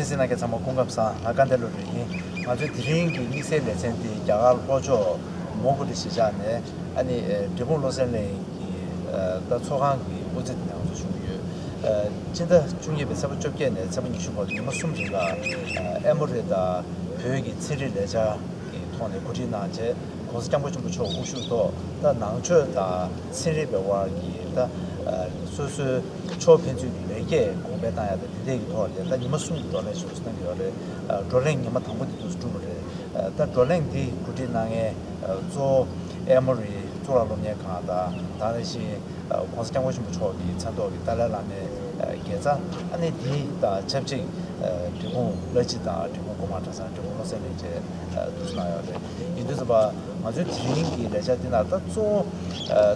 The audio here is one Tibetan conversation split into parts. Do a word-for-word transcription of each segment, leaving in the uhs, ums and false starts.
གཟིགས་གནང་མཁན་ཚང་མ་སྐུ་ཁམས་བཟང་། ང་དགའ་ལྡན་བློ་གྲོས་ཡིན། ང་ཚོའི་དེ་རིང་གི་དམིགས་བསལ་ལེ་ཚན་འདི་རྒྱ་གར་ལྷོ་ཕྱོགས་མོན་གྷོ་ལི་གཞིས་ཆགས་ནས་ཨ་ནི་འབྲས་སྤུངས་བློ་གསལ་གླིང་གི་ད་ཚོགས་ཁང་གི་དབུ་འཛིན་དེ་ནས་ང་ཚོ་ཞུགས་ཡོད། སྤྱི་ཟླ་བཅུ་གཉིས་པའི་ཚེས་པ་བཅོ་བརྒྱད་ནས་ཚེས་པ་ཉི་ཤུ་བར་དུ་ཉི་མ་གསུམ་རིང་ལ་ཨེ་མོ་རི་དང་བོད་ཀྱི་ཚན་རིག་ལས་འཆར་གྱི་ཐོག་ནས་གོ་སྒྲིག་གནང་བྱས། ༸གོང་ས་༸སྐྱབས་མགོན་ཆེན་པོ་མཆོག་དབུ་བཞུགས་ཐོག་ད་ནང་ཆོས་དང་ཚན་རིག་པའི་དབར་གྱི་ད་སོ་སོའི་ཕྱོགས་ཕན་ཚུན་གྱི་ལེགས་སྐྱེས་གོང་འཕེལ་བཏང་ཡ་དང་དེ་འདྲའི་གི་ཐོག་ལ་ད་ཉི་མ་གསུམ་གྱི་བགྲོ་གླེང་ཞིག་གནང་གི་ཡོད་རེད། བགྲོ་གླེང་ཉི་མ་དང་པོ་དེ་དུས་སུ་གྲུབ་པ་རེད། ད་བགྲོ་གླེང་འདི་གོ་སྒྲིག་གནང་མཁན་གཙོ་བོ་ཨེ་མོ་རི་གཙུག་ལག་སློབ་གཉེར་ཁང་དང་དེ་ནང་བཞིན་༸གོང་ས་༸སྐྱབས་མགོན་ཆེན་པོ་མཆོག་གི་མཚན་ཐོག་གི་ཏཱ་ལའི་བླ་མའི་དགེ་རྩ། ཨ་ནི་འདི་དང་ཆབས་ཅིག་འབྲས་སྤུངས་བླ་སྤྱི་དང་འབྲས་སྤུངས་སྒོ་མང་གྲྭ་ཚང་། འབྲས་སྤུངས་བློ་གསལ་གླིང་བཅས་འདུག་སེ་གནང་ཡོད་རེད། ཡིན་དུས་ཙམ་པ་ང་ཚོའི་དེ་རིང་གི་ལས་འཆར་འདི་ནང་ད་གཙོ་བོ་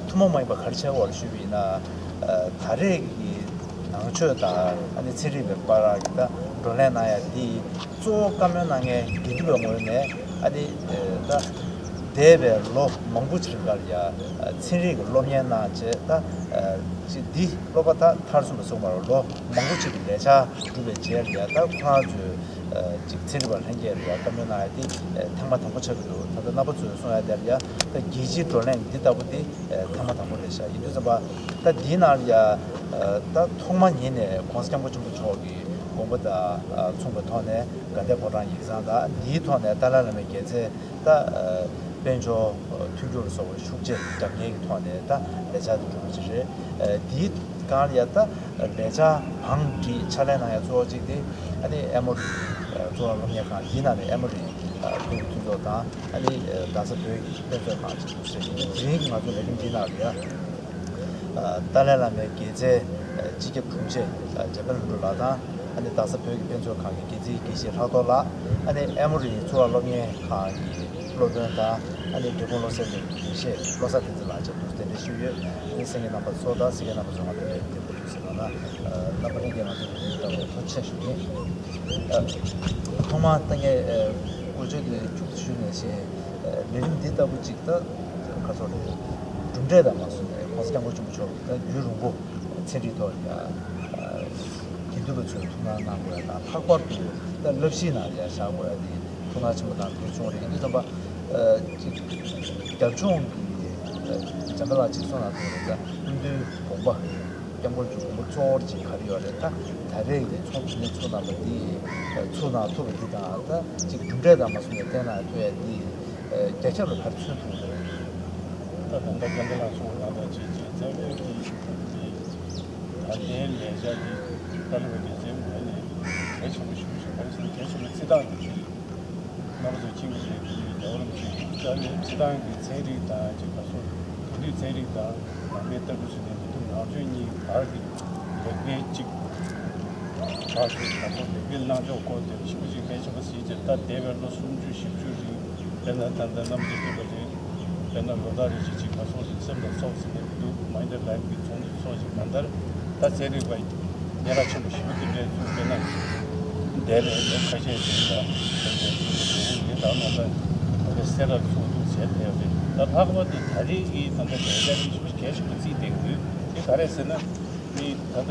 ཐུན་མོང་མ་ཡིན་པ་ག་རེ་བྱས་པ་ཞུས་པ་ཡིན་ན། ད་རེས་ཀྱི་ནང་ཆོས་དང་ཨ་ནི་ཚན་རིག་པའི་བར་གྱི་ད་བགྲོ་གླེང་གནང་ཡ་འདི་གཙོ་བོ་བཀའ་མོལ་གནང་མཁན་དགེ་འདུན་པའི་ངོས་ནས་ཨ་ནི་ད་འདས་པའི་ལོ་མང་པོ་ཅིག་རིང་ལ་ཡ་ཚན་རིག་གི་སློབ་གཉེར་གནང་བྱས། ད་ཅིག་འདི་སློབ་པ་ད་མཐར་སོན་པ་སོང་བར་ལོ་མང་པོ་ཅིག་གི་ལས་འཆར་གྲུབ་པའི་རྗེས་ལ་ཡ་ད་ཁོ་རང་ཚོས་ཅིག་ཚན་རིག་པ་ལྷན་རྒྱས་ལ་ཡ་བཀའ་མོལ་གནང་ཡ་དེ་ཐེངས་མ་དང་པོ་ཆགས་ཀྱི་འདུག་ད་ལྟ་རྣམ་པ་ཚོས་གསུང་ཡ་དེ་ལ་ཡ་ད་རྒྱལ་སྤྱིའི་བགྲོ་གླེང་འདི་ལྟ་བུ་དེ་ཐེངས་མ་དང་པོ་རེད་ཤག་ཡིན་དུས་ཙམ་པ་ད་འདིའི་ནང་ལ་ཡ་ད་ཐོག་མ་ཉིད་ནས་༸གོང་ས་༸སྐྱབས་མགོན་ཆེན་པོ་མཆོག་གི་དགོངས་པ་དང་མཚུངས་པའི་ཐོག་ནས་དགའ་ལྡན་ཕོ་བྲང་ཡིག་ཚང་དང་འདིའི་ཐོག་ནས་ཏཱ་ལའི་བླ་མའི་དགེ་མཚན། ད་དཔལ་འབྱོར་མཐུན་འགྱུར་སོགས་པའི་ཤུགས་ཆེ་རྒྱབ་མཁན་གྱི་ཐོག་ནས་ད་ལས་འཆར་དེ་གྲུབ་པ་ཅིག་རེད། འདིའི་སྒང་ལ་ཡ་ད་ལས་འཆར་བང་སྒྲིག་ཕྱག་ལས་གནང་ཡ་གཙོ་བོ་གཅིག་དེ་ཨ་ནི་ཨེ་མོ་རི་གཙུག་ལག་སློབ་གཉེར་ཁང་འདིའི་ནང་ནས་ཨེ་མོ་རི་བོད་ཀྱི་མཐུན་ཚོགས་དང་ཨ་ནི་རྡ་ས་བོད་ཀྱི་དཔེ་མཛོད་ཁང་ཅིག་འདུག་ཟེར་གྱི་འདུག་དེ་རིང་གི་ང་ཚོ་ལས་རིམ་འདིའི་ནང་ལ་ཡ། ཏཱ་ལའི་བླ་མའི་དགེ་མཚན་སྤྱི་ཁྱབ་དྲུང་ཆེ་འཇམ་དཔལ་ལྷུན་གྲུབ་ལགས་དང་། ཨ་ནི་རྡ་ས་བོད་ཀྱི་དཔེ་མཛོད་ཁང་གི་འགན་འཛིན་དགེ་བཤེས་ལྷག་རྡོར་ལགས། ཨ་ནི་ཨེ་མོ་རི་གཙུག་ལག་སློབ་གཉེར་ཁང་གི་སློབ་དཔོན་དང་། ཨ་ནི་འབྲས་སྤུངས་བློ་གསལ་གླིང་གི་དགེ་བཤེས་བློ་བཟང་བསྟན་འཛིན་ལགས་བཅས་འདུག་དེ་འདྲ་ཞུས་ཡོད། ཨ་ནི་གསན་མཁན་རྣམ་པ་ཚོ་དང་གཟིགས་མཁན་རྣམ་པ་ཚོ་ང་ཚོ་ལས་རིམ་འདི་འགོ་འཛུགས་ཟིན་པ་ལ་རྣམ་པ་ལྷན་རྒྱས་ང་ཚོ་ལས་རིམ་ལྟ་བུ་ཐུགས་རྗེ་ཆེ་ཞུ་གི་ཡིན། ཐོག་མར་ད་ངས་འགོ་བརྗོད་དེ་མཇུག་ཏུ་ཞུས་ནས་བཞིན་ལས་རིམ་འདི་ལྟ་བུ་ཅིག་ད་ག་ཚོད་རེད། གྲུབ་འབྲས་དང་མ་སོང་ནས་༸གོང་ས་༸སྐྱབས་མགོན་ཆེན་པོ་མཆོག་ད་རྒྱུན་རིང་པོ། ཚན་རིག་ཐོག་ལ་ཡ། དགེ་འདུན་པ་ཚོས་ཐུགས་སྣང་གནང་དགོས་ཡ་དང་ལྷག་པར་དུ་ད་བསླབ་གཞིའི་ནང་ལ་ཡ་བཞག་དགོས་ཡ་དེ་ཐུགས་སྣང་ཆེན་པོ་གནང་འདུག་བྱུང་རེད། ཡིན་དུས་ཙམ་པ། ཅིག་རྒྱབ་ལྗོངས་ཀྱི་འཇམ་དཔལ་ལགས་ཅིག་གསུངས་གནང་འདུག་རེད། ད་སྐུ་མདུན་དགོངས་པ། སྐྱབས་མགོན་ཆེན་པོ་དགོངས་པ་གཙོ་བོར་ཅིག་ག་རེ་ཡོད་རེད། ད་ད་རེས་ཀྱི་ཚོགས་འདུ་ནས་ཚུགས་གནང་བ་འདི་ཚུགས་གནང་ཐུབ་པ་འདི་དང་ད་ཅིག་གྲུབ་འབྲས་དང་མ་སོང་ནས་བསྟན་གནང་ཐུབ་ཡ་འདི་རྒྱ་ཁྱབ་ལ་ག་རེ་མཚོན་ཐུབ་རེད། ད་ད་ལྟ་སྐྱབས་མགོན་ལགས་གསུངས་གནང་བ་ཅིག་ཅིག་རྩ་བའི་གི་ད་ལྟའི་ལས་འཆར་འདི་ཏཱ་ལའི་བླ་མའི་མཚན་ངོས་ནས་གལ་ཆེན་པོ་ཞེ་པོ་ཞིག་ག་རེ་ཟེར་ན་གལ་ཆེན་པོ་རྩི་སྟངས་ཀྱི་རིགས་རྣམ་པ་ཚོ་གཅིག་རེད། དེ་ནས་རྒྱལ་བ་རིན་པོ་ཆེ་གི་རྩ་བའི་རྩི་སྟངས་ཀྱི་ཚན་རིག་དང་ཅིག་ག་སོ་དེང་དུས་ཚན་རིག་དང་ནང་པའི་ལྟ་གྲུབ་ཟེར་ནས་མི་འདུག་ནང་ཆོས་གཉིས་བར་གྱི་ལེགས་སྤེལ་གཅིག་བར་གྱི་ག་སོ་ལེགས་སྤེལ་གནང་ཕྱོགས་སྐོར་དེ་ཞེ་པོ་ཅིག་གལ་ཆེན་པོ་གཟིགས་བྱས། ད་འདས་པའི་ལོ་སུམ་ཅུ་བཞི་བཅུ་རིང་དཔེར་ན་ད་ལྟ་རྣམ་རྒྱལ་སྤྲུལ་པ་རེད། དཔེར་ན་ལོ་ལྟར་རེ་བཞིན་ཅིག་ག་སོང་ཞིག་སེམས་ལ་སོགས་ཟེར་ནས་མི་འདུག་མ་ཡིན་ན་ལའིབ་ཀྱི་ཚོགས་འདུ་སོགས་ཞིག་གང་ལྟར་ད་ཚན་རིག་པ་སྙན་གྲགས་ཆེན་པོ་ཞེ་པོ་དེ་འདྲའི་ཚུལ་དཔེར་ན་འདས་པའི་ལོ་ཁ་ཤས་རིང་ལ་དེ་འདྲའི་ཚུལ་དེ་འདྲའི་ནི་ད་ང་ད་དེ་འདྲའི་གསལ་བསྒྲགས་ཚོགས་འདུ་བྱས་བསྡད་པ་རེད། ད་ལྷག་པར་དུ་ད་རེས་ཀྱི་ད་ལྟ་ལས་འཆར་དེ་ཞེ་པོ་གལ་ཆེན་པོ་བརྩིས་བསྡད་ཀྱི་འདུག་དེ་ག་རེ་ཟེར་ན་མི་ད་ལྟ་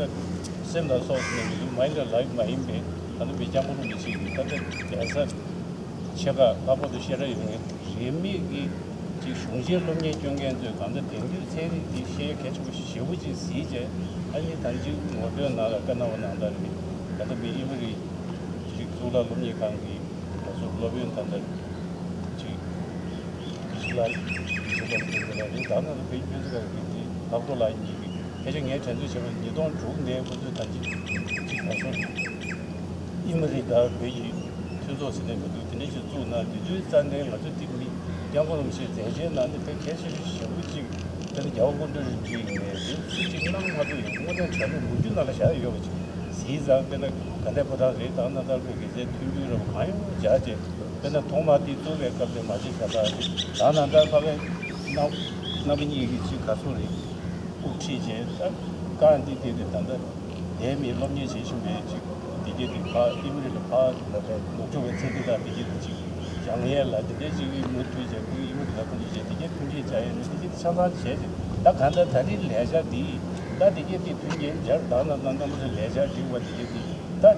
སེམས་ལ་སོགས་ཟེར་ནས་མི་འདུག་མ་ཡིན་ན་ལའིབ་མ་ཡིན་པའི་ད་ལྟ་མི་སྐྱབས་མགོན་རིན་པོ་ཆེ་གི་ད་ལྟ་གདན་ས་ཆེ་ཁག་ལྷག་པར་དུ་བཤད་གྲྭ་ཡོད་མཁན་རིས་མེད་ཀྱི་ཅིག་གཞུང་ཆེན་སློབ་གཉེར་སྐྱོན་མཁན་ཚོས་གང་ལྟར་དེང་དུས་ཚན་རིག་འདི་ཤེས་ཡ་གལ་ཆེན་པོ་ཞེ་པོ་ཅིག་གཟིགས་བྱས། ཨ་ནི་ད་ཅིག་ངོ་སྤྲོད་ནང་ལ་བཀའ་གནང་བ་ནང་ལྟར་རེད། ད་ལྟ་མི་ཨི་མི་རིགས་ཅིག་གཙུག་ལག་སློབ་གཉེར་ཁང་གི་ད་གཟོད་སློབ་དཔོན་ད་ལྟ་ཅིག་དགེ་བཤེས་ལགས་ཀྱི་ཞུ་བ་དེ་འདྲ་རེད། ད་ནང་ལ་བོད་ཀྱི་དཔེ་མཛོད་ཁང་གི་དེ་ལྷག་རྡོར་ལགས་གཉིས་ཀྱིས་ཕལ་ཆེར་ངས་དྲན་ཚོད་བྱས་པ་ཉིས་སྟོང་དྲུག་ནས་ཁོ་ཚོས་ད་ཅིག་ཅིག་ད་གཟོད་ཨི་མི་རིགས་དང་བོད་ཀྱི་མཐུན་ཚོགས་ཟེར་ནས་མི་འདུག་དེ་འདྲ་ཞིག་བཙུགས་ན་དེ་དུས་རྩ་ནས་ང་ཚོ་དེ་མི་སྐྱབས་མགོན་རིན་པོ་ཆེའི་མཛད་རྗེས་ནང་ནས་དཔེ་གལ་ཆེ་ཤོས་ཞེ་པོ་ཅིག་དཔེར་ན་རྒྱལ་བ་སྐུ་ཕྲེང་རིམ་བྱོན་ཡིན་ནའི་དེ་སུ་གཅིག་གནང་མ་ཐུབ་ཡོད། དངོས་གནས་དྲང་གནས་ལོ་རྒྱུས་ནང་ལ་བཞག་ཡོད་པ་ཅིག་གཟིགས་ཙང་། དཔེར་ན་དགའ་ལྡན་ཕོ་བྲང་རེད། ད་གནམ་ཐར་ལྷུན་གྲུབ་རྒྱལ་མཚན་མཐུན་འགྱུར་རབ་གང་ཡོང་བྱས་རྗེས་དཔེར་ན་ཐོག་མར་དེ་གཙོ་བའི་སྐབས་དེ་མ་བྱས་བྱས་པ་རེད། ད་གནམ་ཐར་ཕ་གའི་རྣམ་རྣམ་པ་གཉིས་ཀྱིས་ཅིག་ག་ཚོད་རེད། དབུ་ཁྲིད་བྱས། ད་བཀའ་འདི་དེ་རེད། ད་ལྟ་དེའི་མི་སློབ་གཉེར་བྱེད་བཞིན་པའི་ཅིག་དེ་གས་དེ་ཕ་ཨི་མི་རིགས་ལ་ཕ་ནུབ་ཕྱོགས་པའི་ཚན་རིག་དང་དེ་གས་དེ་ཅིག་སྦྱང་ཡས་ལ་དེ་འདྲའི་ཅིག་མུ་མཐུད་བྱས་ཁོང་ཨི་མི་རིགས་ལ་ཁོང་ཚོ་བྱས་དེ་གས་མཐུན་རྐྱེན་སྦྱར་ཡས་ནི་དེ་གས་དེ་ཆ་ཚང་བྱས་ཏེ། ད་གང་ལྟར་ད་རེས་ལས་འཆར་འདི་ད་དེ་གས་དེ་མཐུན་རྐྱེན་སྦྱར་དང་ན་ན་ན་མོ་ཚོ་ལས་འཆར་འདི་བ་དེ་གས་དེ་ད་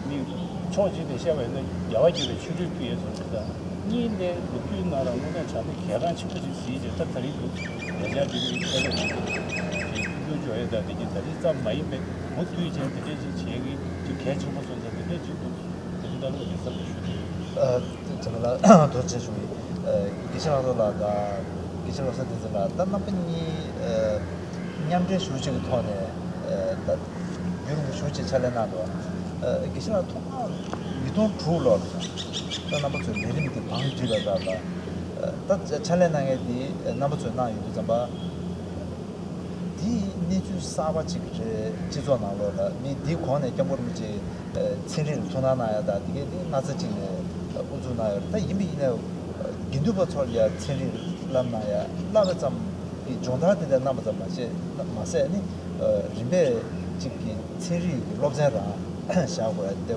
མི་ ཕྱོགས་གཅིག་ནས་བཤད་པ་ཡིན་ན་རྒྱལ་བ་དགྱེས་པའི་ཆོ་འཕྲུལ་ཕུལ་ཡས་ཚོ་རེད་ད། གཉིས་ནས་ལོ་རྒྱུས་ནང་ལ་དངོས་གནས་དྲང་གནས་གལ་འགངས་ཆེན་པོ་ཞིག་གཟིགས་བྱས་ད་ད་རིང་འདུག་ལས་འཆར་འདི་ནི་ཁྱེད་ལ་ཞིག་ཞིག་ཐུགས་ཁུར་འཇོག་ཡས་ད་དེ་གི་ད་རིང་ཙམ་མ་ཡིན་པའི་མུ་མཐུད་ཅིག་དེ་འདྲས་ཅིག་བྱེད་ཀྱི་ཅིག་གལ་ཆེན་པོ་སོང་ཙང་དེ་འདྲས་ཅིག་འདུག་དེ་ཚོ་ད་ལོ་དེ་ཙམ་ལ་ཞུ་དེ། ཨ། ཅེ་ལ་ཐུགས་རྗེ་ཆེ་ཞུ་ཡིན། ཨ། དགེ་བཤེས་ལགས་ཚོ་ལ་ད་དགེ་བཤེས་བློ་བཟང་བསྟན་འཛིན་ལགས་ད་རྣམ་པ་གཉིས་ཨ། མཉམ་འབྲེལ་ཞུ་ཅིག་གི་ཐོག་ནས་ཨ། ད་རྒྱུན་རིང་པོ་ཞུ་ཅིག་ཕྱག་ལས་གནང་འདུག་ཨ། དགེ་བཤེས་ལགས་ཐོག་མར་ཉིས་སྟོང་དྲུག་ལོར་ད་རྣམ་པ་ཚོའི་ལས་རིམ་དེ་བང་བསྒྲིགས་པ་ལྟར་ལ་ད་ཕྱག་ལས་གནང་མཁན་དེ་རྣམ་པ་ཚོས་གནང་ཡོད་དུས་ཙམ་པ། དེའི་གནས་ཚུལ་གསར་པ་ཅིག་རེད། སྤྱི་ཚོགས་ནང་ལོགས་ལ་མི་འདིའི་གོང་ནས་སྐྱབས་མགོན་རིན་པོ་ཆེ་ཚན་རིག་ལ་ཐུགས་སྣང་གནང་ཡ་དང་དེ་གའི་དེ་སྣ་ཚ་ཅིག་ནས་དབུ་འཛུགས་གནང་ཡོད་རེད། ད་ཡིན་པ་ཡིན་ན་དགེ་འདུན་པ་ཚོར་ཡ་ཚན་རིག་བསླབ་གནང་ཡ་བསླབ་པ་ཙམ་གྱི་སྦྱོང་བརྡར་དེ་འདྲ་གནང་པ་ཙམ་མ་ཟད་མ་ཟད་ནི་རིམ་པས་ཅིག་གི་ཚན་རིག་གི་སློབ་ཚན་རང་བཞག་དགོས་ཡ་དེ་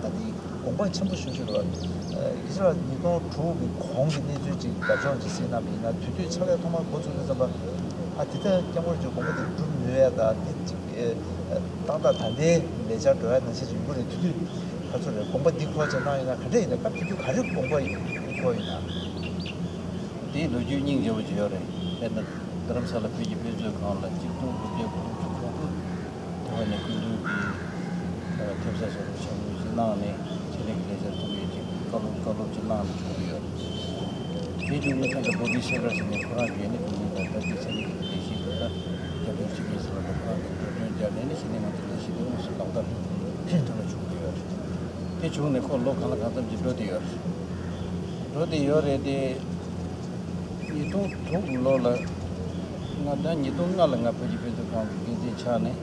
ད་དེ། དགོངས་པ་ཆེན་པོ་ཞུ་ཞུ་རོགས། ཨ། དགེ་བཤེས་ལགས་ཉིས་སྟོང་དྲུག་གི་གོང་གི་གནས་ཚུལ་ཅིག་རྒྱབ་ལྗོངས་ཅིག་གཟིགས་གནང་བ་ཡིན་ན་དེ་དུས་ཕྱག་ལས་ཐོག་མར་འགོ་ཚུགས་དུས་ཙམ་པ། ཨ། དེ་ལྟར་སྐྱབས་མགོན་ཅིག་དགོངས་པ་དེ་འགྲུབ་མེད་ཡ་ད་དེ་ཅིག་ཨ། ཏག་ཏག་ད་ལྟའི་ལས་འཆར་འགྲོ་ཡ་ནང་བཞིན་ཅིག་ཡོང་གི་རེད། དེ་དུས་ཁ་ཚོ་རེད་དགོངས་པ་འདི་འཁོར་ཅིག་གནང་ཡོད་ན་ག་འདྲ་ཡིན་ན་སྐབས་དེ་དུས་ག་རེ་དགོངས་པ་འཁོར་ཡོད་ན། དེའི་ལོ་རྒྱུས་སྙིང་རྗེ་པོ་ཅིག་ཡོད་རེད། དཔེར་ན་རྡ་རམ་ས་ལ་བོད་ཀྱི་དཔེ་མཛོད་ཁང་ལ་གཅིག་སྟོང་དགུ་བརྒྱ་དགུ་བཅུ་གོ་དགུ། ཐེ་ཝན་ནས་སྐུ་མདུན་གྱིས་ཐེབས་རྩ་བཟོ་རོགས་ཞབས་ཞུ་ཞིག་གནང་ནས་ཚན་རིག་གི་ལས་འཆར་ཐུབ་ཡོད་ཅིག་བཀའ་སློབ་བཀའ་སློབ་ཅིག་གནང་ནས་བྱུང་གི་ཡོད་རེད། དེ་བྱུང་ནས་ད་ལྟ་བོད་པའི་ཤེས་དགར་ཟེར་ནས་ཁོ་རང་གིས་ནི་དེ་ཉིད་ལ་ད་ལྟའི་ཚན་རིག་གི་ལས་གཞི་དེ་ལ་རྒྱབ་སྐྱོར་བྱེད་མཁན་ཟེར་བ་དང་ཁོ་རང་གིས་འགྲོ་གྲོན་བརྒྱབ་ནས་ནི་གཞི་ནས་ང་ཚོ་ལས་གཞི་དེ་དངོས་སུ་ལག་བསྟར་བྱེད་ཐུབ་ན་བྱུང་གི་ཡོད་རེད། དེ་བྱུང་ནས་ཁོ་ལོ་གང་ལ་གང་འཚམ་ཅིག་འགྲོ་བསྡད་ཡོད་རེད། འགྲོ་བསྡད་ཡོད་རེད་དེ། ཉིས་སྟོང་དྲུག་ལོ་ལ། ང་ད་ཉིས་སྟོང་ལྔ་ལ་ང་བོད་ཀྱི་དཔེ་མཛོད་ཁང་གི་འགན་འཛིན་ཆགས་ནས།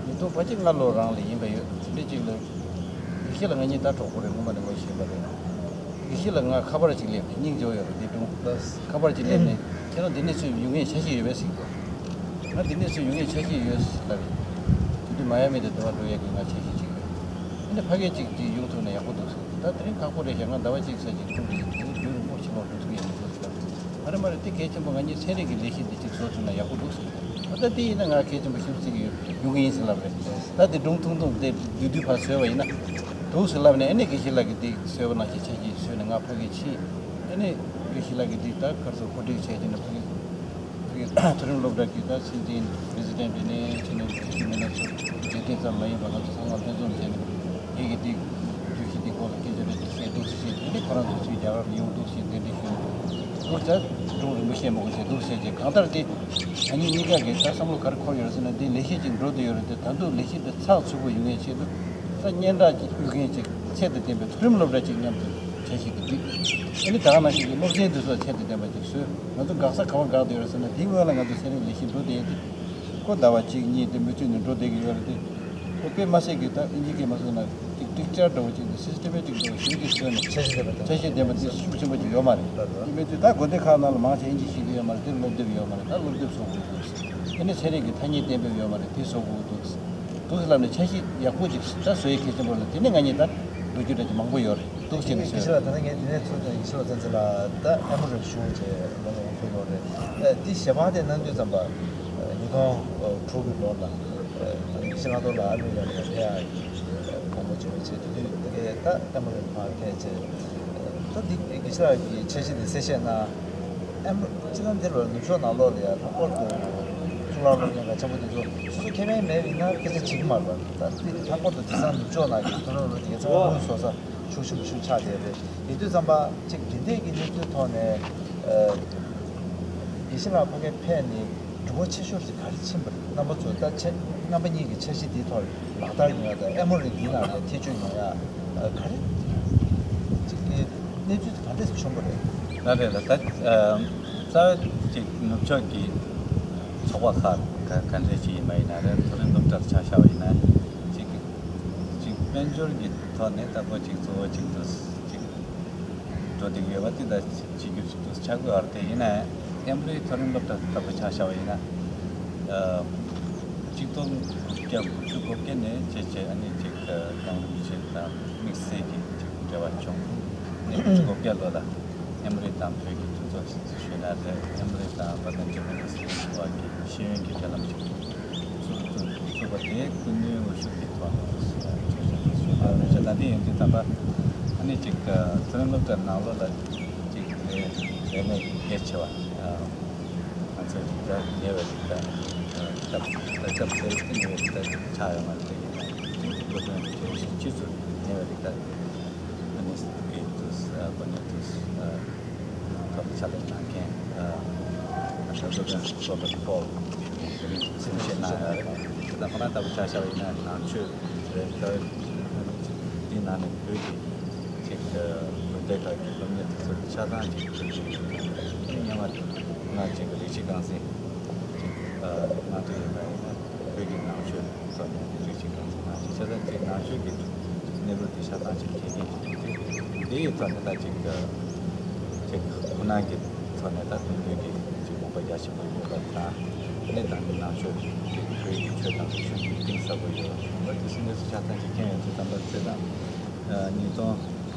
ཉིས་སྟོང་ཕལ་ཆེར་ལྔ་ལོ་རང་ལ་ཡིན་པ་ཡོད། དེ་འདྲ་ཅིག་ལ། དགེ་བཤེས་ལགས་ང་གཉིས་ད་གྲོགས་པོ་རེད། སྔོན་མ་ནས་ངོ་ཤེས་པ་རེད། དགེ་བཤེས་ལགས་ང་ཁ་པར་ཅིག་སླེབས་ནས་སྙིང་རྗེ་པོ་ཡོད་རེད་དེ་སྒྲུང་། ཁ་པར་ཅིག་སླེབས་ནས་ཁྱེད་རང་འདི་ནས་ཚུར་ཡོང་མཁན་འཆར་གཞི་ཡོད་པས་ཟེར་གྱི་འདུག་ང་འདི་ནས་ཚུར་ཡོང་མཁན་འཆར་གཞི་ཡོད་ཟེར་ལབ་ཡིན། དེ་དུས་མ་ཡ་མི་དེ་འདི་བ་འགྲོ་ཡས་ཀྱི་ང་འཆར་གཞི་ཅིག་ཡོད། ཨ་ནི་ཕ་གི་ཅིག་ཅིག་ཡོང་ཐུབ་ན་ཡག་པོ་འདུག་ཟེར། ད་དེ་རིང་ཁག་པོ་རེད་ཤག་ང་ཟླ་བ་གཅིག་ཙམ་ཅིག་ཐུག་རེད། དེ་རྒྱུན་རིང་པོ་ཕྱི་ལོགས་འགྲོ་ཐུབ་ཡ་མི་འདུག་ཟེར། ཨ་རེ་མ་རེད། དེ་གལ་ཆེན་པོ་ང་གཉིས་ཚན་རིག་གི་ལས་གཞི་འདི་ཅིག་བཟོ་ཐུབ་ན་ཡག་པོ་འདུག་ཟེར། ཨ་ད་དེ་ཡིན་ན་ང་གལ་ཆེན་པོ་ཞིག་བརྩི་གི་ཡོད་ཡོང་གི་ཡིན་ཟེར་ལབ་རེད། ད་དེ་སྒྲུང་ཐུང་ཐུང་དེ་བསྡུས་བསྡུས་ཕར་བཟོས་པ་ཡིན་ན་འདུག་ཟེར་ལབ་ནས། ཨ་ནི་དགེ་བཤེས་ལགས་ཀྱིས་དེ་བཟོས་པ་ནང་བཞིན་འཆར་གཞི་བཟོས་ནས་ང་ཕ་གིར་ཕྱིན། ཨ་ནི་དགེ་བཤེས་ལགས་ཀྱིས་དེ་ད་ག་རེ་ཟེར་གོ་སྒྲིག་བྱས་བྱས་ནས་ཕ་གི་མཐོ་རིམ་སློབ་གྲྭ་གི་ད་སྲིད་འཛིན་པི་རེ་སི་ཌེན་ཊི་ནས་ཕྱི་ནས་ཕྱི་ཕྱི་མི་སྣ་ཚོ་རྗེས་འདེད་ཙམ་མ་ཡིན་པར་ང་ཚོ་ཚང་མ་ལྷན་འཛོམས་བྱས་ནས་ངེད་ཀྱི་དེ་བརྗོད་གཞི་འདི་སྐོར་ལ་སྐད་ཆ་རེ་བཤད་འདུག་ཟེར་བྱས། དེ་ནས་ཁོ་རང་ཚོ་ཚུར་རྒྱ་གར་ལ་ཡོང་འདུག་ཟེར་གདན་འདྲེན་ཞུས་འདུག་ཟེར། སྒྲུང་རིང་པོ་བཤད་མ་དགོས་ཟེར་འདུག་ཟེར་བྱས། གང་ལྟར་དེ་ང་གཉིས་གཉིས་ཀ་གིས་ད་བསམ་བློ་ག་རེ་འཁོར་ཡོད་རེད་ཟེར་ན། འདི་ལས་གཞི་ཅིག་འགྲོ་བསྡད་ཡོད་རེད་དེ། ད་དུང་ལས་གཞི་འདི་ཚགས་ཚུད་པོ་ཡོང་ཡས་ཆེད་དུ་ད་སྙན་གྲགས་ཅིག་ཕུལ་མཁན་ཅིག་ཚད་དང་ལྡན་པའི་མཐོ་རིམ་སློབ་གྲྭ་ཅིག་མཉམ་དུ་བྱ་ཞིག་ཏུ་བསྒྲིགས། ཨ་ནི་ད་ག་ནང་བཞིན་གྱི་སློབ་ཚན་འདི་ཚོ་ཚད་དང་ལྡན་པ་ཅིག་བཟོས། ང་ཚོ་འགག་ས་ག་པར་འགག་བསྡད་ཡོད་རེད་ཟེར་ན། དེའི་སྔོན་ལ་ང་ཚོ་ཚན་རིག་ལས་གཞི་འགྲོ་བསྡད་ཡོད་དེ། ཁོ་ཟླ་བ་གཅིག་གཉིས་དེ་མུ་མཐུད་ནས་འགྲོ་བསྡད་ཀྱི་ཡོད་རེད་དེ། ཁོ་དཔེ་མ་སྲིད་ཀྱི་ད་ཨིན་ཇི་སྐད་མ་སོང་ན་ཅིག་སྒྲིག་བྱ་འདྲ་བོ་ཅིག་དང་སི་སི་ཊེ་མེ་ཊིག་འདྲ་བོ་ཞེ་པོ་ཅིག་བཟོས་ནས། འཆར་གཞི་ལྡན་པ་དེ། འཆར་གཞི་ལྡན་པ་དེ་ཤུགས་ཆེན་པོ་ཅིག་ཡོད་མ་རེད། དེ་མིན་དུས་ད་དགོན་སྡེ་ཁག་ནང་ལ་མང་ཆེ་ཨིན་ཇི་ཤེས་ཀྱི་ཡོད་མ་རེད། དེ་སློབ་དེབ་ཡོད་མ་རེད། ད་སློབ་དེབ་བཟོ་དགོས་འདུག་དེ་ནས་ཚན་རིག་གི་ཐ་སྙད་གཏན་འབེབས་ཡོད་མ་རེད། དེ་བཟོ་དགོས་འདུག་འདུག་ཟེར་ལབ་ནས་འཆར་གཞི་ཡག་པོ་ཅིག་ད་བཟོ་ཡས་གལ་ཆེན་པོ་རེད། དེ་ནས་ང་གཉིས་ད་ལོ་རྒྱུས་འདྲ་ཅིག་མང་པོ་ཡོད་རེད། འདུག་བྱས་ནས་བཟོས། དགེ་བཤེས་ལགས། ད་ལྟ་ངས་འདི་ནས་ཚུར་དང་ཡེ་ཤེས་པ་བསྟན་འཛིན་ལགས་ད་ཨེ་མོ་རེ་ཞུ་བྱས་ལོ་ལོ་ཚོད་ལོ་རེད། ཨེ་འདི་ཞལ་པར་དེ་གནང་དུས་ཙམ་པ་ཉིས་སྟོང་དྲུག་གི་ལོ་ལ་ཨེ་དགེ་བཤེས་ལྷག་རྡོར་ལགས་ཨ་མི་རི་ཀ་ལ་ཕེབས་ཡག་གི་དགོངས་པ་བྱུང་བྱས། དེ་དུས་ད་ལྟ་ཨེ་མོ་རེ་མར་ཕེབས་བྱས། ད་འདི་དགེ་བཤེས་ལགས་ཀྱི་འཆར་གཞི་འདི་གསལ་བཤད་གནང་། ཨེ་མོ་སྤྱིར་བཏང་འདིར་ནུབ་ཕྱོགས་ནང་ལོགས་ལ་ཡང་ལྷག་པར་དུ་གཙུག་ལག་སློབ་གཉེར་ཁང་ཆེན་པོ་དེ་ཚོ་སོ་སོ་ཁེ་ཕན་མེད་པ་ཡིན་ན་སྐད་ཆ་བྱེད་ཀྱི་མ་རེད་པ། ད་འདི་ལྷག་པར་དུ་དེང་སང་ནུབ་ཕྱོགས་ནང་གི་མཐོ་རིམ་སློབ་གྲྭ་དེ་གའི་ཚང་མ་དངུལ་བཟོ་ས་ཤུགས་ཆེན་པོ་ཞིག་ཆགས་བསྡད་རེད། ཡིན་དུས་ཙམ་པ་ཅིག་འདི་འདྲས་ཀྱི་གནས་ཚུལ་ཐོག་ནས་ཨ་དགེ་བཤེས་ལགས་ཕ་གིར་ཕེབས་ནས་གྲུབ་འབྲས་ཆེ་ཤོས་ཅིག་ག་རེ་ཕྱིན་པ་རེད། རྣམ་པ་ཚོ་ད་ཆེ་རྣམ་པ་གཉིས་ཀྱི་འཆར་གཞི་འདིའི་ཐོག་ལག་བསྟར་ཡོང་ཡ་དང་ཨེ་མོ་རེ་འདིའི་ནང་ལ་ཐེ་བྱུས་ཡོང་ཡ་ག་རེ་ཅིག་གི་གནས་ཚུལ་ག་འདྲས་བྱུང་བ་རེད། ལགས་རེད་ལགས། ད་རྩ་བ་ཅིག་ནུབ་ཕྱོགས་ཀྱི་ཚོགས་པ་ཁག་ག་ག་འདྲས་ཅིག་ཡིན་པ་ཡིན་ན་རེད། མཐོ་རིམ་སློབ་གྲྭར་ཆ་བཞག་པ་ཡིན་ན་ཅིག་ཅིག་དཔལ་འབྱོར་གྱི་ཐོག་ནས་ལྟ་བུ་ཅིག་གཙོ་བོ་ཅིག་ཏུ་ཅིག་འགྲོ་བསྡད་ཀྱི་ཡོད་པ་དེ་ད་གཅིག་གྱུར་ཅིག་ཏུ་ཆགས་ཀྱི་ཡོད་རེད། དེ་ཡིན་ན་ཨེ་མོ་རི་མཐོ་རིམ་སློབ་གྲྭ་ལྟ་བུ་ཆ་བཞག་པ་ཡིན་ན། ཨ་གཅིག་སྟོང་དགུ་བརྒྱ་དགུ་བཅུ་གོ་བརྒྱད་ནས་བྱས་བྱས་ཨ་ནི་ཅིག་ཨ་གངས་རིན་པོ་ཆེ་དང་དམིགས་བསལ་གྱི་ཅིག་འབྲེལ་བ་བྱུང་། ཨ་ནི་དགུ་བཅུ་གོ་བརྒྱད་ལོ་ལ་ཨེ་མོ་རི་དང་བོད་ཀྱི་མཐུན་ཚོགས་ཞེས་ཞུས་ན་རེད། ཨེ་མོ་རི་དང་ཝ་ཏན་ཇེ་ཧུ་ཡུ་ནི་ཝར་སི་ཊི་བར་གྱི་ཤེས་ཡོན་གྱི་འབྲེལ་ལམ་ཞིག་ཚུགས་ཚུགས་ཚུགས་པ་དེ་ཀུན་གླེང་དབུ་བཞུགས་ཀྱི་ཐོག་ནས་ཚུགས་ཞུས་ཞུས་ན། ལས་བྱེད་ལ་དེ་ཡིན་དུས་ཙམ་པ་ཨ་ནི་ཅིག་མཐོ་རིམ་སློབ་གྲྭ་ནང་ལོགས་ལ་ཅིག་ལས་ལས་གནས་གལ་ཆེ་བ། ང་ཚོའི་རིགས་ད་ཉེ་བའི་རིགས་ད་སྐབས་ད་སྐབས་དེར་ཉེ་བའི་རིགས་ད་ཆགས་ཡོད་མ་རེད། དེ་ཡིན་ན་ཅིག་སློབ་སྟོན་གལ་ཆེ་ཆེ་ཚུལ་ཉེ་བའི་རིགས་ད་ཨ་ནི་དགེ་དུས་ཨ་དགོན་གནས་དུས་ཨ་ཐོག་ཕྱག་ལས་གནང་མཁན་ཨ་ད་སློབ་སྟོན་རོ་བར་ཊི་ཕོལ་ཞུ་མཁན་དེ་རིང་གསུང་བཤད་གནང་ཡོད་རེད། དེ་དང་ཁོ་རང་ལྟ་བུ་ཆ་བཞག་པ་ཡིན་ན་ནང་ཆོས་རེད། ད་དེ་ནང་ནས་བོད་ཀྱི་ཅིག་དགོན་སྡེ་ཁག་གི་སློབ་གཉེར་དེ་ཚོ་ཆ་ཚང་ཅིག་ཐུབ་ཀྱི་ཡོད། སྔོན་མ་ང་ཅིག་རིགས་གཅིག་རྐང་འཛིན་ཅིག་གནང་དུས་ཡིན་པ་ཡིན་ན་བོད་ཀྱི་ནང་ཆོས་ཐོག་ནས་རིགས་གཅིག་རྐང་འཛིན་གནང་ཅིག་ཆ་ཚང་ཅིག་ནང་ཆོས་ཀྱི་གནས་ལུགས་དེ་ཆ་ཚང་ཅིག་མཁྱེན་མཁན་ཅིག་ཡིན་དུས་དེ་ཡི་ཐོག་ནས་ད་ཅིག་ཅིག་ཁོ་ནང་གི་ཐོག་ནས་ད་སྐུ་མདུན་གྱི་ཅིག་དགོངས་པ་རྒྱ་ཆེན་པོ་ཡོད་པ་དང་། ཨ་ནི་ད་ནི་ནང་ཆོས་ཀྱི་བོད་ཀྱི་ཆོས་དང་རིག་གཞུང་གི་གཏིང་ཟབ་པོ་ཡོད་པ་དེ་ཚོ་གནས་ཚུལ་ཆ་ཚང་ཅིག་མཁྱེན་ཡོད་དུས་ཙམ་པ་ཚེ་དང་ཉིས་སྟོང་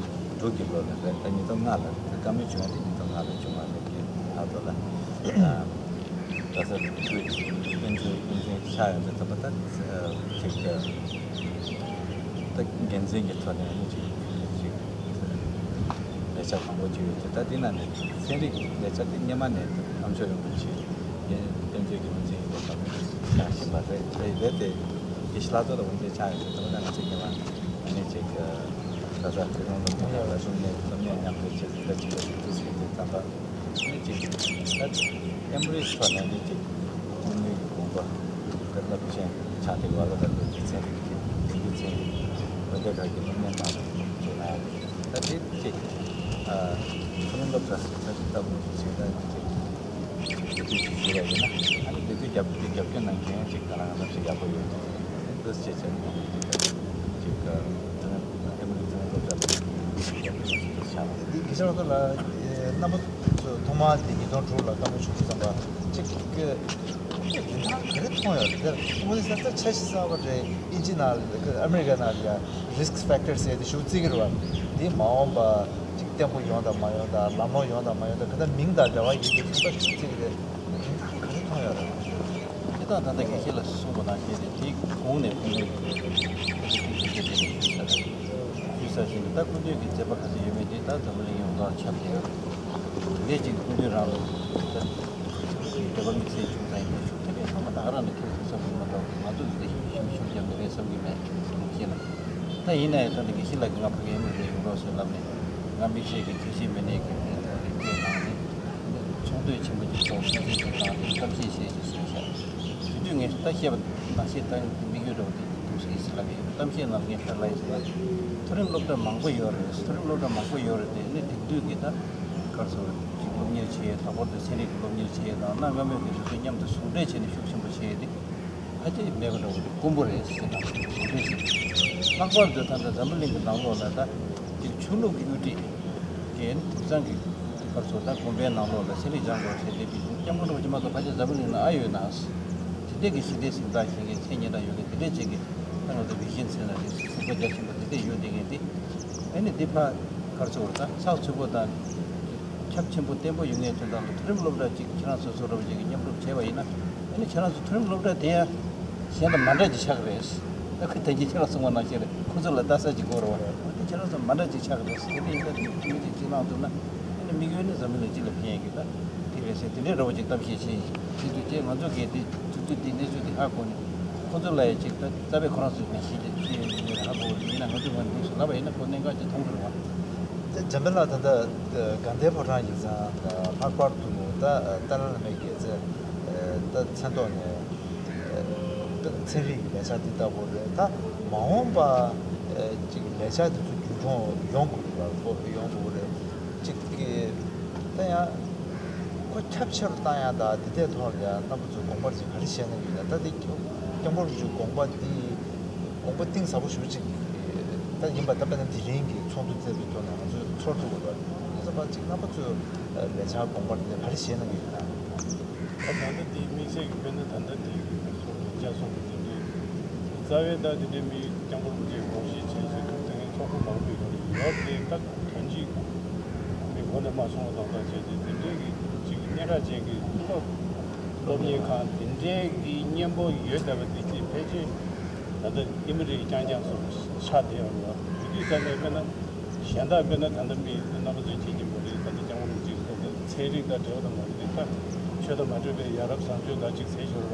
དྲུག་གི་ལོ་ལ་རེད། ད་ཉིས་སྟོང་ལྔ་ལ་བཀའ་མོལ་བྱུང་བ་དེ་ཉིས་སྟོང་ལྔ་ལ་བྱུང་བ་རེད། ཀྱི་ལྷག་ཏུ་ལ་རྡ་ས་ཁུལ་གྱི་དཔལ་འབྱོར་དཔེ་མཚོན་ཆགས་ཡོང་དུས་ཙམ་པ་ད་ཅིག་ད་འགན་འཛིན་གྱི་ཐོག་ནས་ཨ་ནི་ཅིག་ཅིག་ལས་འཆར་མང་པོ་ཅིག་ཡོད་དེ། ད་དེ་ནང་ནས་ཚན་རིག་ལས་འཆར་དེ་སྔོན་མ་ནས་ཨ་མཆོག་རིན་པོ་ཆེ་དཔལ་འབྱོར་གྱི་དབུ་འཛིན་ཡིན་པ་དང་ཆགས་བཞིན་པ་རེད། དེ་རེད་དེ་དགེ་བཤེས་ལྷག་རྡོར་ལ་དབུ་འབྱེད་ཆགས་ཡོད་དེ། ད་ང་ཚོས་སྔོན་མ་ཨ་ནི་ཅིག་ད་ལྟ་བོད་རང་སློབ་གཉེར་ཁང་ལ་སློབ་གཉེར་སློབ་གཉེར་མཉམ་འབྲེལ་བྱེད་ཟིན་པ་ཅིག་ལ་ཞུགས་ཟིན་དུས་ཙམ་པ། ཨ་ནི་ཅིག་ད་ཨེམ་རི་ཐོག་ནས་ནི་ཅིག་སྐུ་ངོ་གི་དགོངས་པ་ད་རླབས་ཆེན་ཆགས་ཏེ་བར་ལ་ད་བོད་ཀྱི་ཚན་རིག་གི་དེང་གི་ཚན་རིག་བོད་སྡེ་ཁག་གི་སློབ་གཉེར་ཁང་ལ་བྱུང་ན་ཡང་ད་དེ་ཅིག་ཨ་ཁོ་རང་སློབ་གྲྭ་ཟེར་ད་ཅིག་ལྟ་བུ་ཅིག་བྱས་ད་ཅིག་དེ་དུས་ཅིག་ཞུས་པ་ཡིན་ན། ཨ་ནི་དེ་དུས་རྒྱབ་དེ་རྒྱབ་སྐྱོར་གནང་མཁན་ཅིག་ད་རང་ལབ་ཞིག་ཡག་པོ་ཡོད་འདུག་འདུག་ཅེས་བྱས་ནས་ཅིག་ཨེམ་རི་ཚང་སློབ་གྲྭ་ལ་ཅིག་རྒྱབ་སྐྱོར་ཞུ་རྒྱུ་ཆགས་པ་རེད། དེ་དགེ་བཤེས་ལྷག་རྡོར་ལགས་རྣམ་པ་ཚོ་ཐོག་མར་དེ་ཉིས་སྟོང་དྲུག་ལ་བཀའ་མོལ་ཞུ་དུས་ཙམ་པ་ཅིག་གི་རིན་ཐང་ག་རེ་མཐོང་ཡོད་རེད། དེ་དངོས་གནས་ས་ཆ་ཤས་གསར་པ་རེད། ཨིན་ཇི་ནང་ལ་ཨ་མི་རི་ཀ་ནང་ལ་ཡ་རིསྐ་ཕེག་ཊར་ཟེར་དེ་ཞུ་རྩིས་ཀྱི་རེད་བ། དེ་མ་འོངས་པ་ཅིག་བརྟན་པོ་ཡོང་དང་མ་ཡོང་དང་ལམ་ལྷོང་ཡོང་དང་མ་ཡོང་དང་ག་ད་མིང་དང་འབྲེལ་བ་ཡོད་དུས་ཚོད་ལ་ཞུ་རྩིས་ཀྱི་རེད། རིན་ཐང་ག་རེ་མཐོང་ཡོད་རེད། དེ་དག་ད་ལྟ་དགེ་བཤེས་ལགས་གསུངས་པ་ནང་བཞིན་རེད། དེའི་གོང་ནས་ཁོང་ཚོས་ཁོང་ཚོས་ཁྱེད་ཚོས་དེ་ནས་ཞུས་ཚར་རེད། ཞུས་ཚར་བཞིན་དུ་ད་སྐུ་མདུན་གྱི་མཛད་པ་ག་ཚོད་ཡོད་མེད་དེ་ད་འཛམ་བུ་གླིང་ཡོངས་རྫོགས་ཁྱབ་བསྡད་ཡོད་རེད། དེ་ནས་ཅིག་སྐུ་མདུན་རང་ལ་ད་འདོད་པ་དམིགས་བསལ་བྱུང་ཙང་ཡིན་ན་ཞུ་ཐུབ་པའི་ཚང་མ་ད་ག་རང་ནས་ཐུགས་སུ་བསམ་གྱི་མ་གཏོགས་ང་ཚོ་འདི་ཞིབ་ཞིབ་རྒྱབ་ནས་རེད་བསམ་གྱི་མེད། དགེ་བཤེས་ལགས། ད་ཡིན་ན་ཡང་ད་ལྟ་དགེ་བཤེས་ལགས་ཀྱིས་ང་ཕ་གིའི་ཨེམ་རི་ལ་ཡོང་རོགས་ཟེར་ལབ་ནས་ང་དམིགས་བསལ་གྱི་ཁྱད་ཆོས་མེད་ནའི་གི་མེད་དང་རིགས་བལྟས་གནང་ནས་ཚོགས་འདུ་ཆེན་པོ་ཅིག་ཚོགས་ཆུང་ཆུང་ཅིག་བཏང་སྟེ་གཏམ་བཤད་བྱས་ཅིག་གསུངས་ཤག་དེ་དུས་ངས་ད་བཤད་པ་ནང་བཞིན་ད་དམིགས་ཡུལ་འདྲ་བོ་དེ་འདུག་ཟེར་ལབ་ཡོད། གཏམ་བཤད་ནང་ངས་ཧྲ་ལ་ཡིན་ཟེར་ན་མཐོ་རིམ་སློབ་གྲྭ་མང་པོ་ཡོད་རེད། མཐོ་རིམ་སློབ་གྲྭ་མང་པོ་ཡོད་རེད། དེ་ནི་དེང་དུས་ཀྱི་ད་ག་རེ་ཟེར་ཅིག་སློབ་གཉེར་བྱེད་ཡས་ལྷག་པར་དུ་ཚན་རིག་གི་སློབ་གཉེར་བྱེད་ཡས་དང་གནའ་སྔ་མོའི་གི་དེ་ཚོ་མཉམ་དུ་ཟུང་འབྲེལ་བྱས་ནས་ཤུགས་ཆེན་པོ་བྱེད་ཡས་དེ། ཕལ་ཆེར་མེད་པ་འདྲ་བོ་དེ་དཀོན་པོ་རེད་ཟེར་དང་། ལྷག་པར་དུ་ད་ལྟ་འཛམ་བུ་གླིང་གི་ནང་ལོགས་ལ་ད་ཅིག་ཆོས་ལུགས་ཀྱི་གཡུལ་འགྱེད་ཀྱི་དེང་སང་གི་ག་རེ་ཟེར་ད་དགོན་པའི་ནང་ལོགས་ལ་ཚན་རིག་སྦྱང་དགོས་ཟེར་དེ་དེ་སྐྱབས་མགོན་རིན་པོ་ཆེ་མ་གཏོགས་ཕལ་ཆེར་འཛམ་བུ་གླིང་ལ་ཨ་ཡོད་ན། དེ་འདྲས་ཀྱི་ཞི་བདེ་གཟེངས་རྟགས་ཞིག་གི་མཚན་སྙན་གྲགས་ཡོད་མཁན་དེ་འདྲས་ཅིག་གི་ད་ང་ཚོ་བི་ཞན་ཟེར་ན་རེད། གཟིགས་པ་རྒྱ་ཆེན་པོ་དེ་འདྲས་ཡོད་བསྡད་མཁན་དེ། ཨ་ནི་འདི་ཕ་ག་རེ་ཟེར་ད་ཚགས་ཚུད་པོ་དང་། ཁྱབ་ཆེན་པོ་བརྟན་པོ་ཡོང་མཁན་དོན་དག་ལ་མཐོ་རིམ་སློབ་གྲྭ་གཅིག་ཁྱེད་རང་ཚོ་བཟོ་འདྲ་བ་ཅིག་གིས་མཉམ་རུབ་བྱས་པ་ཡིན་ན། ཨ་ནི་ཁྱེད་རང་ཚོ་མཐོ་རིམ་སློབ་གྲྭ་དེ་ཡང་གཞན་དང་མ་འདྲ་ཅིག་ཆགས་ཀྱི་རེད། ད་ཁོས་ད་གིན་ཁྱེད་རང་གསུངས་པ་ནང་བཞིན་རེད། ཁོ་ཚོ་ལ་ལྟ་ས་ཅིག་དགོས་རེད་བ། ཨ་ནི་ཁྱེད་རང་ཚོ་མ་འདྲ་ཅིག་ཆགས་ཀྱི་རེད། དེ་འདྲ་ཡིན་ན་དེ་མི་ཅིག་ཅིག་གནང་ཐུབ་ན། ཨ་ནི་དམིགས་ཡུལ་ནི་འཛམ་བུ་གླིང་སྤྱི་ལ་ཕན་ཡས་ཀྱི་ད་དེ་རེད་ཟེར་དེ་འདྲའི་འདྲ་བོ་ཅིག་གཏམ་བཤད་བྱས་ཡིན། དེ་ཚོ་བྱས་ང་ཚོ་གས་དེ་ཚུགས་ཚུགས་དེ་གནས་ཚུལ་དེ་ཧ་གོ་ནས། ཁོ་ཚོ་ལ་ཡང་ཅིག་ད་རྩ་བའི་ཁོ་རང་ཚོའི་མི་ཤེས་ཀྱི་ཤེས་ཡོན་ཡོད་ཧ་གོ་བ་ཡིན་ན་ང་ཚོས་ང་ནས་ལབ་པ་ཡིན་ན་ཁོ་གནད་འགག་ཅིག་མཐོང་གི་རེད་བ། ད་འཇམ་དཔལ་ལགས་ད་ལྟ་དགའ་ལྡན་ཕོ་བྲང་ཡིག་ཚང་ལྷག་པར་དུ་ད་ཏཱ་ལའི་བླ་མའི་རྒྱལ་མཚན་ད་མཚན་ཐོག་ནས་ད་ཚན་རིག་གི་ལས་འཆར་འདི་ལྟ་བུ་རེད། ད་མ་འོངས་པ་ཅིག་ལས་འཆར་འདི་ཚོ་འགྱུར་འགྲོ་ཡོང་དགོས་རེད་བ། ཡོང་དགོས་རེད། གཅིག་གིས་ད་ཡང་ཁོ་ཁྱབ་ཆེ་རུ་བཏང་ཡག་དང་འདི་འདྲའི་ཐོག་ལ་ཡང་རྣམ་པ་ཚོས་དགོངས་པ་ཅིག་ག་རེ་བཞེས་གནང་གི་ཡོད་ན། ད་འདི་སྐྱབས་མགོན་རིན་པོ་ཆེའི་དགོངས་པ་འདི་དགོངས་པ་གཏིང་ཟབ་པོ་ཞེ་པོ་ཅིག་ད་ཡིན་པ། ད་དཔེར་ན་དེ་རིང་གི་ཚོགས་འདུ་བཙལ་བའི་ཐོག་ནས་ང་ཚོས་ཚོར་ཐུབ་ཀྱི་ཡོད་རེད། དེ་ཚོ་ཕར་ཅིག་རྣམ་པ་ཚོས་ལས་འཆར་དགོངས་པ་འདི་ག་རེ་བཞེས་གནང་གི་ཡོད་ན། ད་ད་ལྟ་དེ་དམིགས་བསལ་གྱི་དཔེར་ན་ད་ལྟ་དེ་གི་སོང་ལས་འཆར་སོང་གི་དེ་འདྲའི་རྩ་བའི་ད་དེ་འདྲའི་མི་སྐྱབས་མགོན་རིན་པོ་ཆེའི་དགོངས་བཞེས་བྱས་བྱས་ད་ངས་ཚོགས་པ་མང་པོ་ཡོད་ཡོད་དེ་ད། དོན་གཅིག་མི་མགོ་ནས་མ་སོང་བ་དང་དང་བྱས་ཏེ་དེ་འདྲའི་གི་ཅིག་སྙན་གྲགས་ཅན་གྱི་སློབ་སློབ་གཉེར་ཁང་དེ་འདྲའི་གི་སྙན་པོ་ཡོད་བསྡད་པ་དེ་ཅིག་ཕལ་ཆེར་ ད་ལྟ་ཨེ་མི་རིགས་རྐྱང་རྐྱང་སོགས་ཆགས་བསྡད་ཡོད་རེད་བ། དེ་དུས་ཙམ་ནས་དཔེར་ན་གཞན་དག་དཔེར་ན་ད་ལྟ་མི་རྣམ་པ་ཚོས་བྱེད་ཀྱི་མ་རེད། ད་ལྟ་སྐྱབས་མགོན་རིན་པོ་ཆེས་གསུངས་པའི་ཚན་རིག་དང་འབྲེལ་བ་དང་མ་འབྲེལ་བའི་ད་ཆོས་དང་མ་འབྲེལ་བའི་ཡ་རབས་བཟང་སྤྱོད་དང་གཅིག་ཟེར་ཞོར་བ་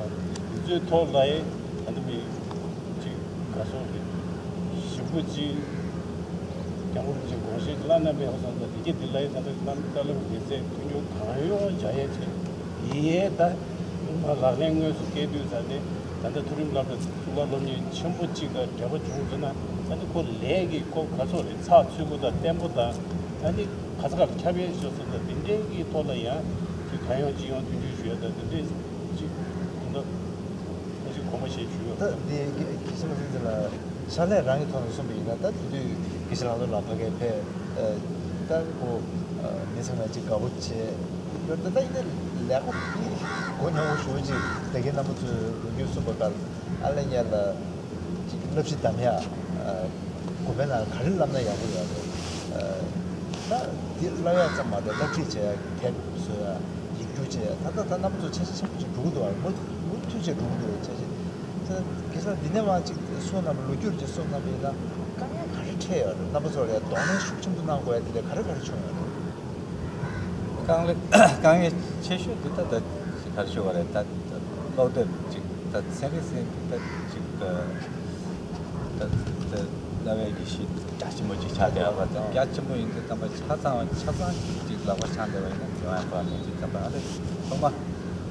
དེ་ཚོའི་ཐོག་ལ་ཡང་ད་ལྟ་མི་གཅིག་ག་སོགས་རེད། ཞིབ་པོ་གཅིག་སྐྱབས་མགོན་རིན་པོ་ཆེའི་དགོངས་བཞེད་ལ་གནང་བའི་ཧོ་སང་ད་དེ་གྱད་འདི་ལ་ཡང་ད་ལྟ་བླ་བླ་སློབ་དགེ་རྩས་མཐུན་འགྱུར་གང་ཡོང་བྱ་ཡས་ཆེད་ཡིན་ཡས་ད་ཡོང་བ་ལག་ལེན་དངོས་སུ་བཀལ་དུས་ཙམ་ནས་ད་ལྟ་མཐོ་རིམ་སློབ་གྲྭ་གཙུག་ལག་སློབ་གཉེར་ཆེན་པོ་གཅིག་དང་འབྲེལ་བ་བྱུང་ཚུལ་ན་ད་ནི་ཁོ་ལས་ཀྱི་སྐོར་ག་ཚོད་རེད། ཚགས་ཚུད་པོ་དང་བརྟན་པོ་དང་ད་ནི་ག་ས་ག་ལ་ཁྱབ་ཡས་ཤོག་ཟེར་ན་འདི་འདྲའི་གི་ཐོག་ལ་ཡང་དུས་གང་ཡོང་ཅི་ཡོང་མཐུན་འགྱུར་ཞུ་ཡ་དང་འདི་འདྲའི་གཅིག་དོན་དག་ཁོ་ཅིག་དགོངས་པ་བཞེས་ཞུ་ཡོད། ད་འདི་དགེ་བཤེས་ལགས་ཟེར་ལ་ཕྱག་ལས་རང་གི་ཐོག་ནས་གསུངས་པ་ཡིན་ན་ད་དེ་དུས་དགེ་བཤེས་ལགས་ལོ་ལགས་ཕ་གིར་ཕེབས། ད་ཁོ་མི་ཚང་མ་ཅིག་དགའ་པོ་བྱས་ཡོད། ད་ད་ཡིན་ན་ལས་ཀ་དེ་མགོ་རྙོག་པོ་ཞེ་པོ་ཅིག་དེ་གའི་རྣམ་པ་ཚོས་ལོ་རྒྱུས་གསུངས་པ་ལྟར་ཨ་ལེ་ཉལ་ལ་ཅིག་བསླབ་གཞི་གདམ་ཡ། དགོན་པའི་ནང་ག་རེ་བསླབ་ན་ཡག་པོ་ཡོད་རེད། ད་འདི་བསླབ་ཡ་ཙམ་མ་རེད། བསླབ་ཁྲིད་བྱེད་ཡ་དེབ་བཟོ་ཡ་ཡིག་རྒྱུགས་བྱེད་ཡ་ད་ད་ད་རྣམ་པ་ཚོ་འཆར་གཞི་ཆེན་པོ་ཅིག་འགྲོ་གི་འདུག་བ། མུ་མུ་མཐུད་བྱས་འགྲོ་གི་འདུག་བ། འཆར་གཞི་ད་གེ་སར་འདི་ནས་མ་ཅིག་གསུང་རྣམ་པ་ལོ་རྒྱུས་ཅིག་གསུང་རྣམ་པ་ཡིན་ན་དཀའ་ངལ་ག་རེ་འཕྲད་ཡོད་རེད། རྣམ་པ་ཚོ་ལ་ཡ་གདོང་ལེན་ཤུགས་ཆེན་པོ་གནང་དགོས་ཡ་དེ་འདྲ་ག་རེ་ག་རེ་བྱུང་ཡོད་རེད། དཀའ་ངལ་དཀའ་ངལ་ཆེ་ཤོས་འདི་ད་ད་ག་རེ་ཞུ་བ་རེད། ད་ད་སློབ་དེབ་ཅིག་ད་ཚན་རིག་ཟེར་འདི་ད་ཅིག་ད་ད་ད་བསླབ་པའི་ཡེ་ཤེས་རྒྱ་ཆེན་པོ་ཅིག་ཆགས་བསྡད་ཡོད་པ། ད་རྒྱ་ཆེན་པོ་ཡིན་དུས་ཙམ་པ་ཆ་ཚང་བ་ཆ་ཚང་ཅིག་ལག་པ་འཆང་བསྡད་པ་ཡིན་ན་དེ་བ་ཡང་གོ་བ་མེད་དུས་ཙམ་པ་ཨ་ལེ་ཐོག་མ་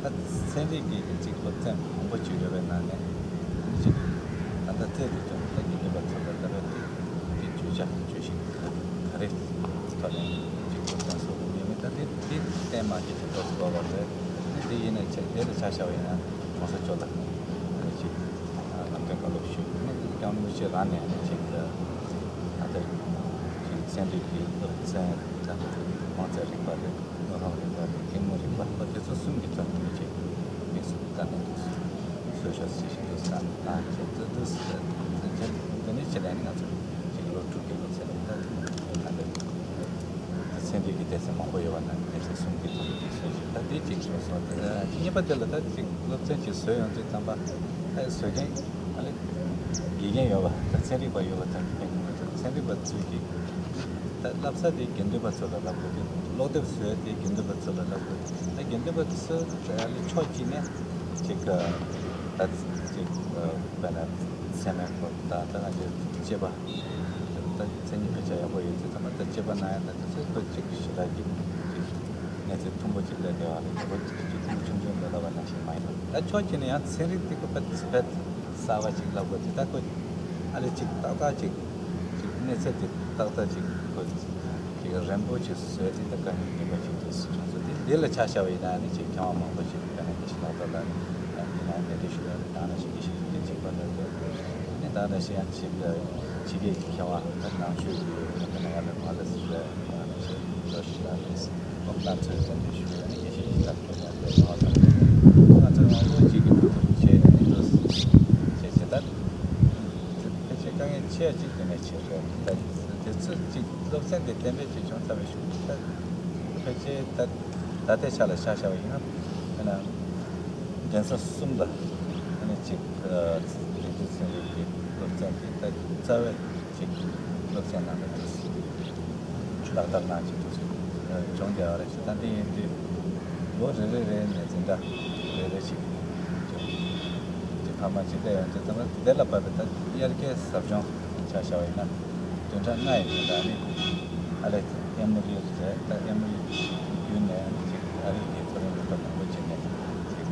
ད་ཚན་རིག་གི་ཅིག་སློབ་ཚན་མང་པོ་ཅིག་ཡོད་པའི་ནང་ནས་ཅིག་ད་ལྟ་རྩལ་དུ་ཅུང་ད་དགེ་འདུན་པ་ཚོ་ལ་ལྟ་བའི་དེ་དེ་བརྗོད་བྱ་བརྗོད་ཤིང་ག་རེ་ཐོག་ནས་ཅིག་སློབ་ཚན་སོགས་ཡོད་མེད་ད་དེ་དེ་གཏན་མ་འཁེལ་གྱི་ཏོག་ཙམ་ལོག་པ་རེད། དེ་ཡིན་ན་ཆེ་དེ་ལ་ཆ་བཞག་པ་ཡིན་ན་གོང་ས་མཆོག་ལ་ཅིག་ལམ་སྟོན་བཀའ་སློབ་ཞུས་ནས་སྐྱབས་མགོན་རིན་པོ་ཆེ་རང་ནས་ནི་ཅིག་ད་ལྟ་ཅིག་ཚན་རིག་གི་སློབ་ཚན་རིག་པ་རེད། དབང་རྩ་རིག་པ་རེད། སྨོན་ལམ་རིག་པ་རེད། སྐྱེས་བུ་རིག་པ་ཨོ་དེ་ཚོ་གསུམ་གྱི་ཐོག་ནས་ཅིག་དམིགས་སུ་བཀར་ནས་འདུག་སོ་ཤོག་ཅིག་ཞིག་འདུག་ས་དང་ཁྱེད་ཚོ་འདུག་ས་དེ་ནས་ཕྱི་ལན་ང་ཚོ་ཅིག་ལོ་དྲུག་གི་ལོ་ཚད་ལ་ད་ལྟ་ཚན་རིག་གི་སྡེ་ཚན་མང་པོ་ཡོད་པ་ན་སྡེ་ཚན་གསུམ་གྱི་ཐོག་ནས་འདུག་སོ་ཞིག་ད་དེ་ཅིག་བཟོ་སོང་། གཉིས་པ་དེ་ལ་ད་ཅིག་སློབ་ཚན་ཅིག་བཟོས་ཡོང་དུས་ཙམ་པ་ཨ་བཟོ་མཁན་ཨ་ལེ་དགེ་རྒན་ཡོད་པ་ད་ཚན་རིག་པ་ཡོད་པ་ད་དགེ་རྒན་ཡོད་པ་ད་ཚན་རིག་པ་ཚོས་ཀྱིས། ད་བསླབ་ས་དེ་དགེ་འདུན་པ་ཚོ་ལ་བསླབ་དགོས་ཀྱི་འདུག་སློབ་དེབ་བཟོས་དེ་དགེ་འདུན་པ་ཚོ་ལ་བསླབ་དགོས། ད་དགེ་འདུན་པ་ཚོ་ལ་ཕྱོགས་གཅིག་ནས་ཅིག་ད་ཅིག་དཔེར་ན་སེམས་ནད་སྐོར་དང་ད་ང་ཚོའི་གཅེས་པ་ད་མཚན་ཉིད་དཔེ་ཆ་ཡག་པོ་ཡོད་ཚེ་ཚང་མ་ད་གཅེས་པ་གནང་ཡ་ད་དེ་ཚོའི་སྐོར་ཅིག་ཞེ་དྲག་གི་ཅིག་གནས་ཚུལ་ཐུང་པོ་ཅིག་སླེབས་བསྡད་པ་རེད། ཁྱད་པར་ཅིག་ཐུང་ཐུང་ཆུང་ཆུང་ལ་བསླབ་པ་ནང་བཞིན་མ་ཡིན་པ་ད་ཕྱོགས་གཅིག་ནས་ཡང་ཚན་རིག་དེ་ཁོ་ད་དཔེ་གསར་པ་ཅིག་བསླབ་དགོས་དེ་ད་ཁོ་ཨ་ལེ་ཅིག་ཏག་ཏག་ཅིག་ཅིག་གནས་ཚད་དེ་ཏག་ཏག་ཅིག་ཁོ་ཅིག་རན་པོ་ཅིག་བཟོས་ཏེ་ད་དཀའ་ངལ་ངེས་པ་ཅིག་འདུག་སེ་བྱུང་སོང་། དེ་འདི་ལ་ཆ་བཞག་པ་ཡིན་ན་ནི་ཅིག་མཁས་དབང་མང་པོ་ཅིག་དཀའ་ངལ་ངེས་ཤིང་ཏག་ཏག་ལ་ཡིན་ན་གདན་འདྲེན་ཞུ་ཡ་རེད། ད་ནང་བཞིན་གྱི་ཞིག་གི་ཅིག་པ་ལ་རེད། ནི་ད་ནང་བཞིན་ཡང་ཅིག་ཕྱི་རྒྱལ་གྱི་མཁས་དབང་ད་ནང་ཆོས་ཀྱི་ཡོད་ན་ཡང་ལ་མ་ལ་སི་རེད། ད་ནང་བཞིན་ལོ་ཞིག་ལ་རེད། ལོ་ལ་ཚོད་དེ་འདྲ་ཞུ་ཡ་ནི་ཡེ་ཤེས་ཀྱི་ལྟ་བུ་ཡང་རེད། ང་ཚོ་ང་ཚོ་ང་ཚོ་གཅིག་གི་ཐུགས་ཐུགས་བྱས་ནས་འགྲོ་བྱས་བྱས་ད་ཕལ་ཆེར་དཀའ་ངལ་ཆེ་བ་གཅིག་དེ་ནས་ཆེ་རེད། ད་དེ་ཚོ་གཅིག་སློབ་ཚན་དེ་གཏན་འབེབས་བྱས་བྱུང་ཚར་བའི་གཞུག་ད་ཕལ་ཆེར་ད་ད་ལྟའི་ཆ་ལ་ཆ་བཞག་པ་ཡིན་ན་དཔེར་ན་གདན་ས་གསུམ་ལ་ཨ་ནི་གཅིག་རིག་རྩལ་ཚན་རིག་གི་སློབ་ཚན་དེ་ད་རྩ་བའི་ཅིག་སློབ་ཚན་ནང་ལ་ཏག་ཏག་གནང་བྱེད་དུ་སྦྱོང་བརྒྱབ་པ་རེད། ད་འདི་ཡིན་དུས་ལོ་རེ་རེ་རེ་ནས་འཛིན་གྲྭ་རེ་རེ་ཞིག་ཅིག་ཕ་མ་ཅིག་སླེབས་ཡོང་དུས་ད་ལྟ་འདི་ལ་བབས་པའི་ད་དབྱར་ཁའི་ཟབ་སྦྱོང་ཆ་བཞག་པ་ཡིན་ན་བདུན་ཕྲག་ལྔ་ཡི་རིང་ལ་ནི་ཨ་ལེ་ཨེ་མོ་རི་རེད། ད་ཨེ་མོ་རི་བརྒྱུད་ནས་ཅིག་ཨ་རི་གི་མཐོ་རིམ་སློབ་གྲྭ་མང་པོ་ཅིག་ནས་ཅིག་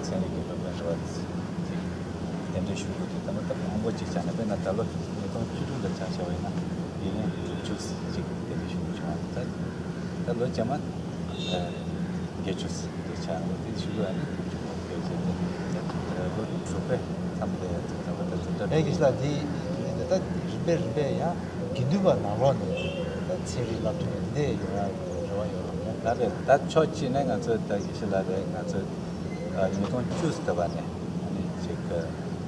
ཚན་རིག་གི་སློབ་དཔོན་རེ་བ་ཅིག་གདན་འདྲེན་ཞུ་དགོས་དུས་ད་ལྟ་མང་པོ་ཅིག་ཆགས་ནས་དཔེར་ན་ད་ལོ་ཉིས་སྟོང་བཅུ་དྲུག་ལ་ཆ་བཞག་པ་ཡིན་ན་དགེ་རྒན་དྲུག་ཅུ་ཅིག་གདན་འདྲེན་ཞུ་དགོས་བྱུང་བ་རེད། ད་ད་ལོ་རྗེས་མ་བརྒྱད་ཅུ་ཅིག་ཆགས་ལོ་དེ་ཞུ་དགོས་ཡ་ནི་དྲུག་ཅུ་ལོ་བརྒྱད་ཅུ་དེ་ལོ་དྲུག་པའི་མཚམས་དེ་ཚོ་ད་ལྟ་འཛིན་གྲྭ་ངས་དགེ་བཤེས་ལགས་འདི་ད་རིམ་པས་རིམ་པས་ཡང་དགེ་འདུན་པ་ནང་ལོགས་ནས་ད་ཚན་རིག་བསླབ་སྟོན་འདི་ཡོང་ཡ་རེ་བ་ཡོད་རེད། ད་རེད། ད་ཕྱོགས་གཅིག་ནས་ང་ཚོ་ད་དགེ་བཤེས་ལགས་རེད། ང་ཚོ་ཉིས་སྟོང་བཅུ་ཙམ་པ་ནས་ཨ་ནི་ཅིག་ད་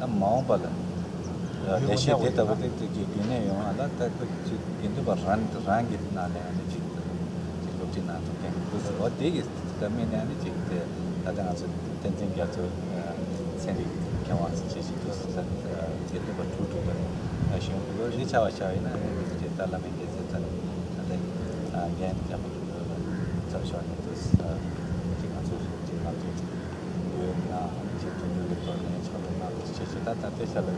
མ་འོངས་པ་ལ་ལས་གཞི་དེ་ལྟ་བུ་དེ་ཅིག་གི་རྒྱུན་གནས་ཡོང་བ་ལ་ད་ཁོ་ཅིག་དགེ་འདུན་པ་རང་རང་གི་ནང་ནས་ཨ་ནི་ཅིག་ཅིག་སློབ་ཁྲིད་གནང་ཐུབ་མཁན་དུ་འོ་དེ་གི་ད་དམིགས་ནས་ཨ་ནི་ཅིག་དེ་ད་ལྟ་ང་ཚོ་བསྟན་འཛིན་རྒྱ་མཚོ་ཚན་རིག་ ཡང་བ་ཅི་ཞིག་ཏུ་ས་དགེ་འདུན་པ་དྲུག་དྲུག་པ་ཞིང་དུ་རེ་ཆ་བ་ཆ་ཡིན་ན་དེ་ལྟ་བླ་མའི་དགེ་རྩེ་ཚར་ད་ལྟ་རྒན་རྒྱ་མོ་ཚར་ཤོར་ནས་དུ་ཅི་ང་ཚོ་ཅི་ང་ཚོ་ཡོད་ན་ཅི་དུ་འདུག་ལེགས་པར་ནས་ཆགས་པའི་ནང་དུ་ཅི་ཞིག་ད་ད་ལྟའི་ཆ་ལ་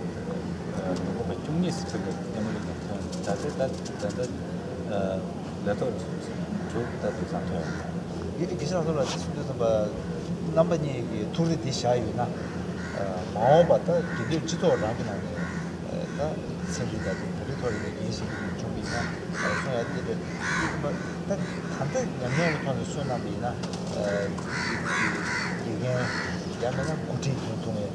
དུ་འགོ་པ་བཅུ་གཉིས་སུ་ཕེབས་པའི་ཨེ་མོ་ལི་ནས་ཐོན་ད་ལྟའི་ད་ད་ལྟ། ལས་ཐོག་དྲུག་ལྟ་དུས་སང་ཐོན། དགེ་དགེ་བཤེས་ལགས་ཚོ་ལ་གསུང་དུས་ཙམ་པ་རྣམ་པ་གཉིས་ཀྱི་ཐུགས་རེ་འདི་བཞག་ཡོད་ན། མ་འོངས་པ་ད་དགེ་འདུན་སྤྱི་ཚོགས་རང་གི་ནང་ནས་ད་ཚན་རིག་དང་དེ་རིགས་ཐོག་ལ་དགེ་བཤེས་ཀྱི་བྱུང་བ་ཡིན་ན་གསུང་ཡ་དེ་རེད། ད་ད་ལྟ་ཉམས་མྱོང་གི་ཐོག་ནས་གསུང་གནང་བ་ཡིན་ན། དགེ་རྒན་ཡང་མིན་ན་འགོ་ཁྲིད་དོན་མཐོང་བའི།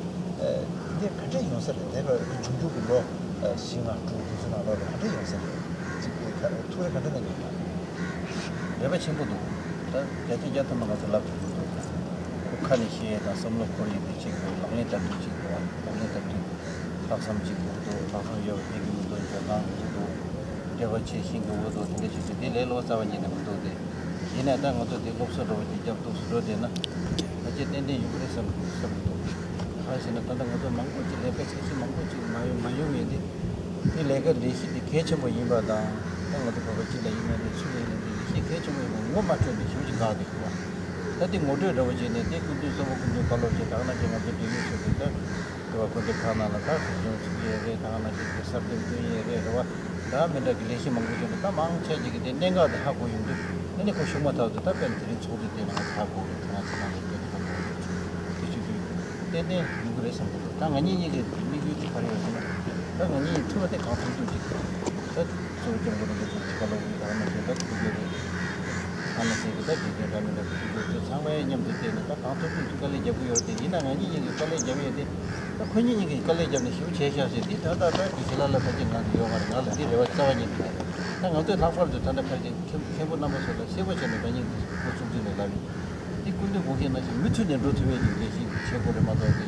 འདི་ག་འདྲས་ཡོང་ས་རེད། དེ་ལ་འབྱུང་འགྱུར་གྱི་ལོ་བཞི་ལྔ་དྲུག་དེ་ཚོ་ནང་ལོགས་ལ་ག་འདྲས་ཡོང་ས་རེད། གཅིག་གི་ཐུགས་རེ་ག་འདྲ་གནང་གི་ཡོད་པ། རེ་བ་ཆེན་པོ་འདུག་ད་བརྒྱ་ཆ་བརྒྱ་ཐམ་པ་ང་ཚོ་ལབ་ཐུབ་ཀྱི་འདུག་ཁོ་ཁ་ནས་བཤད་དང་བསམ་བློ་འཁོར་ཡོད་པའི་གཅིག་འདུག་ལག་ལེན་བསྟར་ཐུབ་གཅིག་འདུག་ལག་ལེན་བསྟར་ཐུབ། ལྷག་བསམ་གཅིག་དགོས་འདུག་ལྷག་བསམ་ཡོད་པ་ཕན་གྱི་མི་འདུག་འཇོན་ཐང་གཅིག་འདུག་འབྲེལ་བ་བྱེད་ཤེས་ཀྱི་འོས་འདུག་དེ་འདྲ་བྱེད་དུས་དེ་ལས་ལོ་ཙཱ་བ་ཉིད་ནས་མི་འདུག་སྟེ། ཡིན་ནའི་ད་ང་ཚོ་དེ་སློབ་གསོ་འདྲ་བོ་ཅིག་རྒྱབ་ཐུབ་སུ་འགྲོ་བསྡད་ན། ཕལ་ཆེར་ཏན་ཏན་ཡོང་གི་རེད་བསམ་བསམ་གྱི་འདུག་གང་ཞེ་ན་ད་ལྟ་ང་ཚོ་མང་པོ་ཅིག་ལས་ཀ་ཆ་ཤས་མང་པོ་ཅིག་མ་ཡོང་མ་ཡོང་ཡོད་དེ། དེ་ལས་ཀ་ལས་གཞི་དེ་གལ་ཆེན་པོ་ཡིན་པ་དང་། ད་ང་ཚོ་བོད་པ་སྤྱི་ལ་ཡིན་ན་རེད་སུ་ལ་ཡིན་ན་རེད་ལས་གཞི་གལ་ཆེན་པོ་ཡིན་པ་ངོ་མ་འཕྲོད་ནས་ཞེ་པོ་ཅིག་དགའ་བསྡད་ཡོད་པ། ད་དེ་ངོ་སྤྲོད་འདྲ་བོ་བྱས་ནས་དེ་སྐུ་མདུན་གཙོ་བོ་སྐུ་མདུན་བཀའ་སློབ་ཅིག་དང་ན་ཅིག་ང་ཚོ་འབྲེལ་ཡོད་ཚོ་དེ་ད། དེ་བ་སྐུ་མདུན་ཁག་ནང་ལ་ད་གཟིགས་སྐྱོང་ཚུགས་ཡས་རེད། ད་ང་ན་ཅིག་གི་གསར་གཏོད་སྐྱོན་ཡས་རེད་རེད་བ། ད་མི་འདྲ་གི་ལས་གཞི་མང་པོ་བྱུང་འདུག་ད་མང་ཆེ་ཅིག་གི་དེ་གནད་འགག་དེ་ཧ་གོ་ཡོང་དུས་ཨ་ནི་ཁོ་ཤུགས་མ་ཐག་ཏུ་ད་དཔེར་ན་དེ་རིང་ཚོགས་འདུ་དེ་ནང་ཧ་གོ་གི་ཁྱེད་རང་ཚོ་ནང་ལ་སྐད་ཆ་ཧ་གོ་གི་དེ་བྱེད་དུས་ཏན་ཏན་ཡོང་གི་རེད་བསམ་གི་འདུག་ད་ང་གཉིས་གཉིས་ཀྱི་དམིགས་ཡུལ་དེ་ག་རེ་ཡོད་ཟེར་ན། ད་ང་གཉིས་ཐུབ་པ་དེ་གང་ཐུབ་ཐུབ་ཅིག་ད། གཙོ་བོ་སྐྱབས་མགོན་རིན་པོ་ཆེ་ཕྱི་ཁ་ལོག་གི་ཨ་མ་ཚོ་ད་ཐུག་རྒྱུ་རེད། ཨ་མ་ཚོ་གི་ད་དགེ་རྒན་འདྲ་མི་འདྲ་ཐུག་རྒྱུ་ཚོ་ཚང་མས་མཉམ་དུ་བལྟས་ནས་ད་གང་ཐུབ་ཐུབ་ཀྱི་དཀའ་ལས་རྒྱབ་ཀྱི་ཡོད་རེད་དེ། ཡིན་ན་ང་གཉིས་གཉིས་ཀྱི་དཀའ་ལས་རྒྱབ་ཡས་དེ། ད་ཁོ་གཉིས་གཉིས་ཀྱིས་དཀའ་ལས་རྒྱབ་ནས་ཞེ་པོ་བྱས་ཤག་ཟེར་དེ་ད་ད་ད་དགེ་བཤེས་ལགས་ལ་ཕལ་ཆེར་ང་ཚོ་ཡོད་མ་རེད། ང་ལ་འདི་རེ་བ་རྩ་བ་ཉིད་ནས་མེད་རེད། ད་ང་ཚོས་ལྷག་པར་དུ་ད་ལྟ་ཕལ་ཆེར་མཁན་མཁན་པོ་རྣམ་པ་ཚོ་ལ་གསལ་པོ་བྱས་ནས་ད་ཉིད་འདི་འགོ་བཙུགས་རྒྱུ་ནས་ལབ་ཡིན། འདི་སྐུ་མདུན་དགོངས་བཞེད་ནང་བཞིན་མུ་མཐུད་ནས་འགྲོ་ཐུབ་པའི་རྒྱུ་འབྲས་ཤིག་བྱེད་དགོས་རེད་མ་གཏོགས་ཏེ།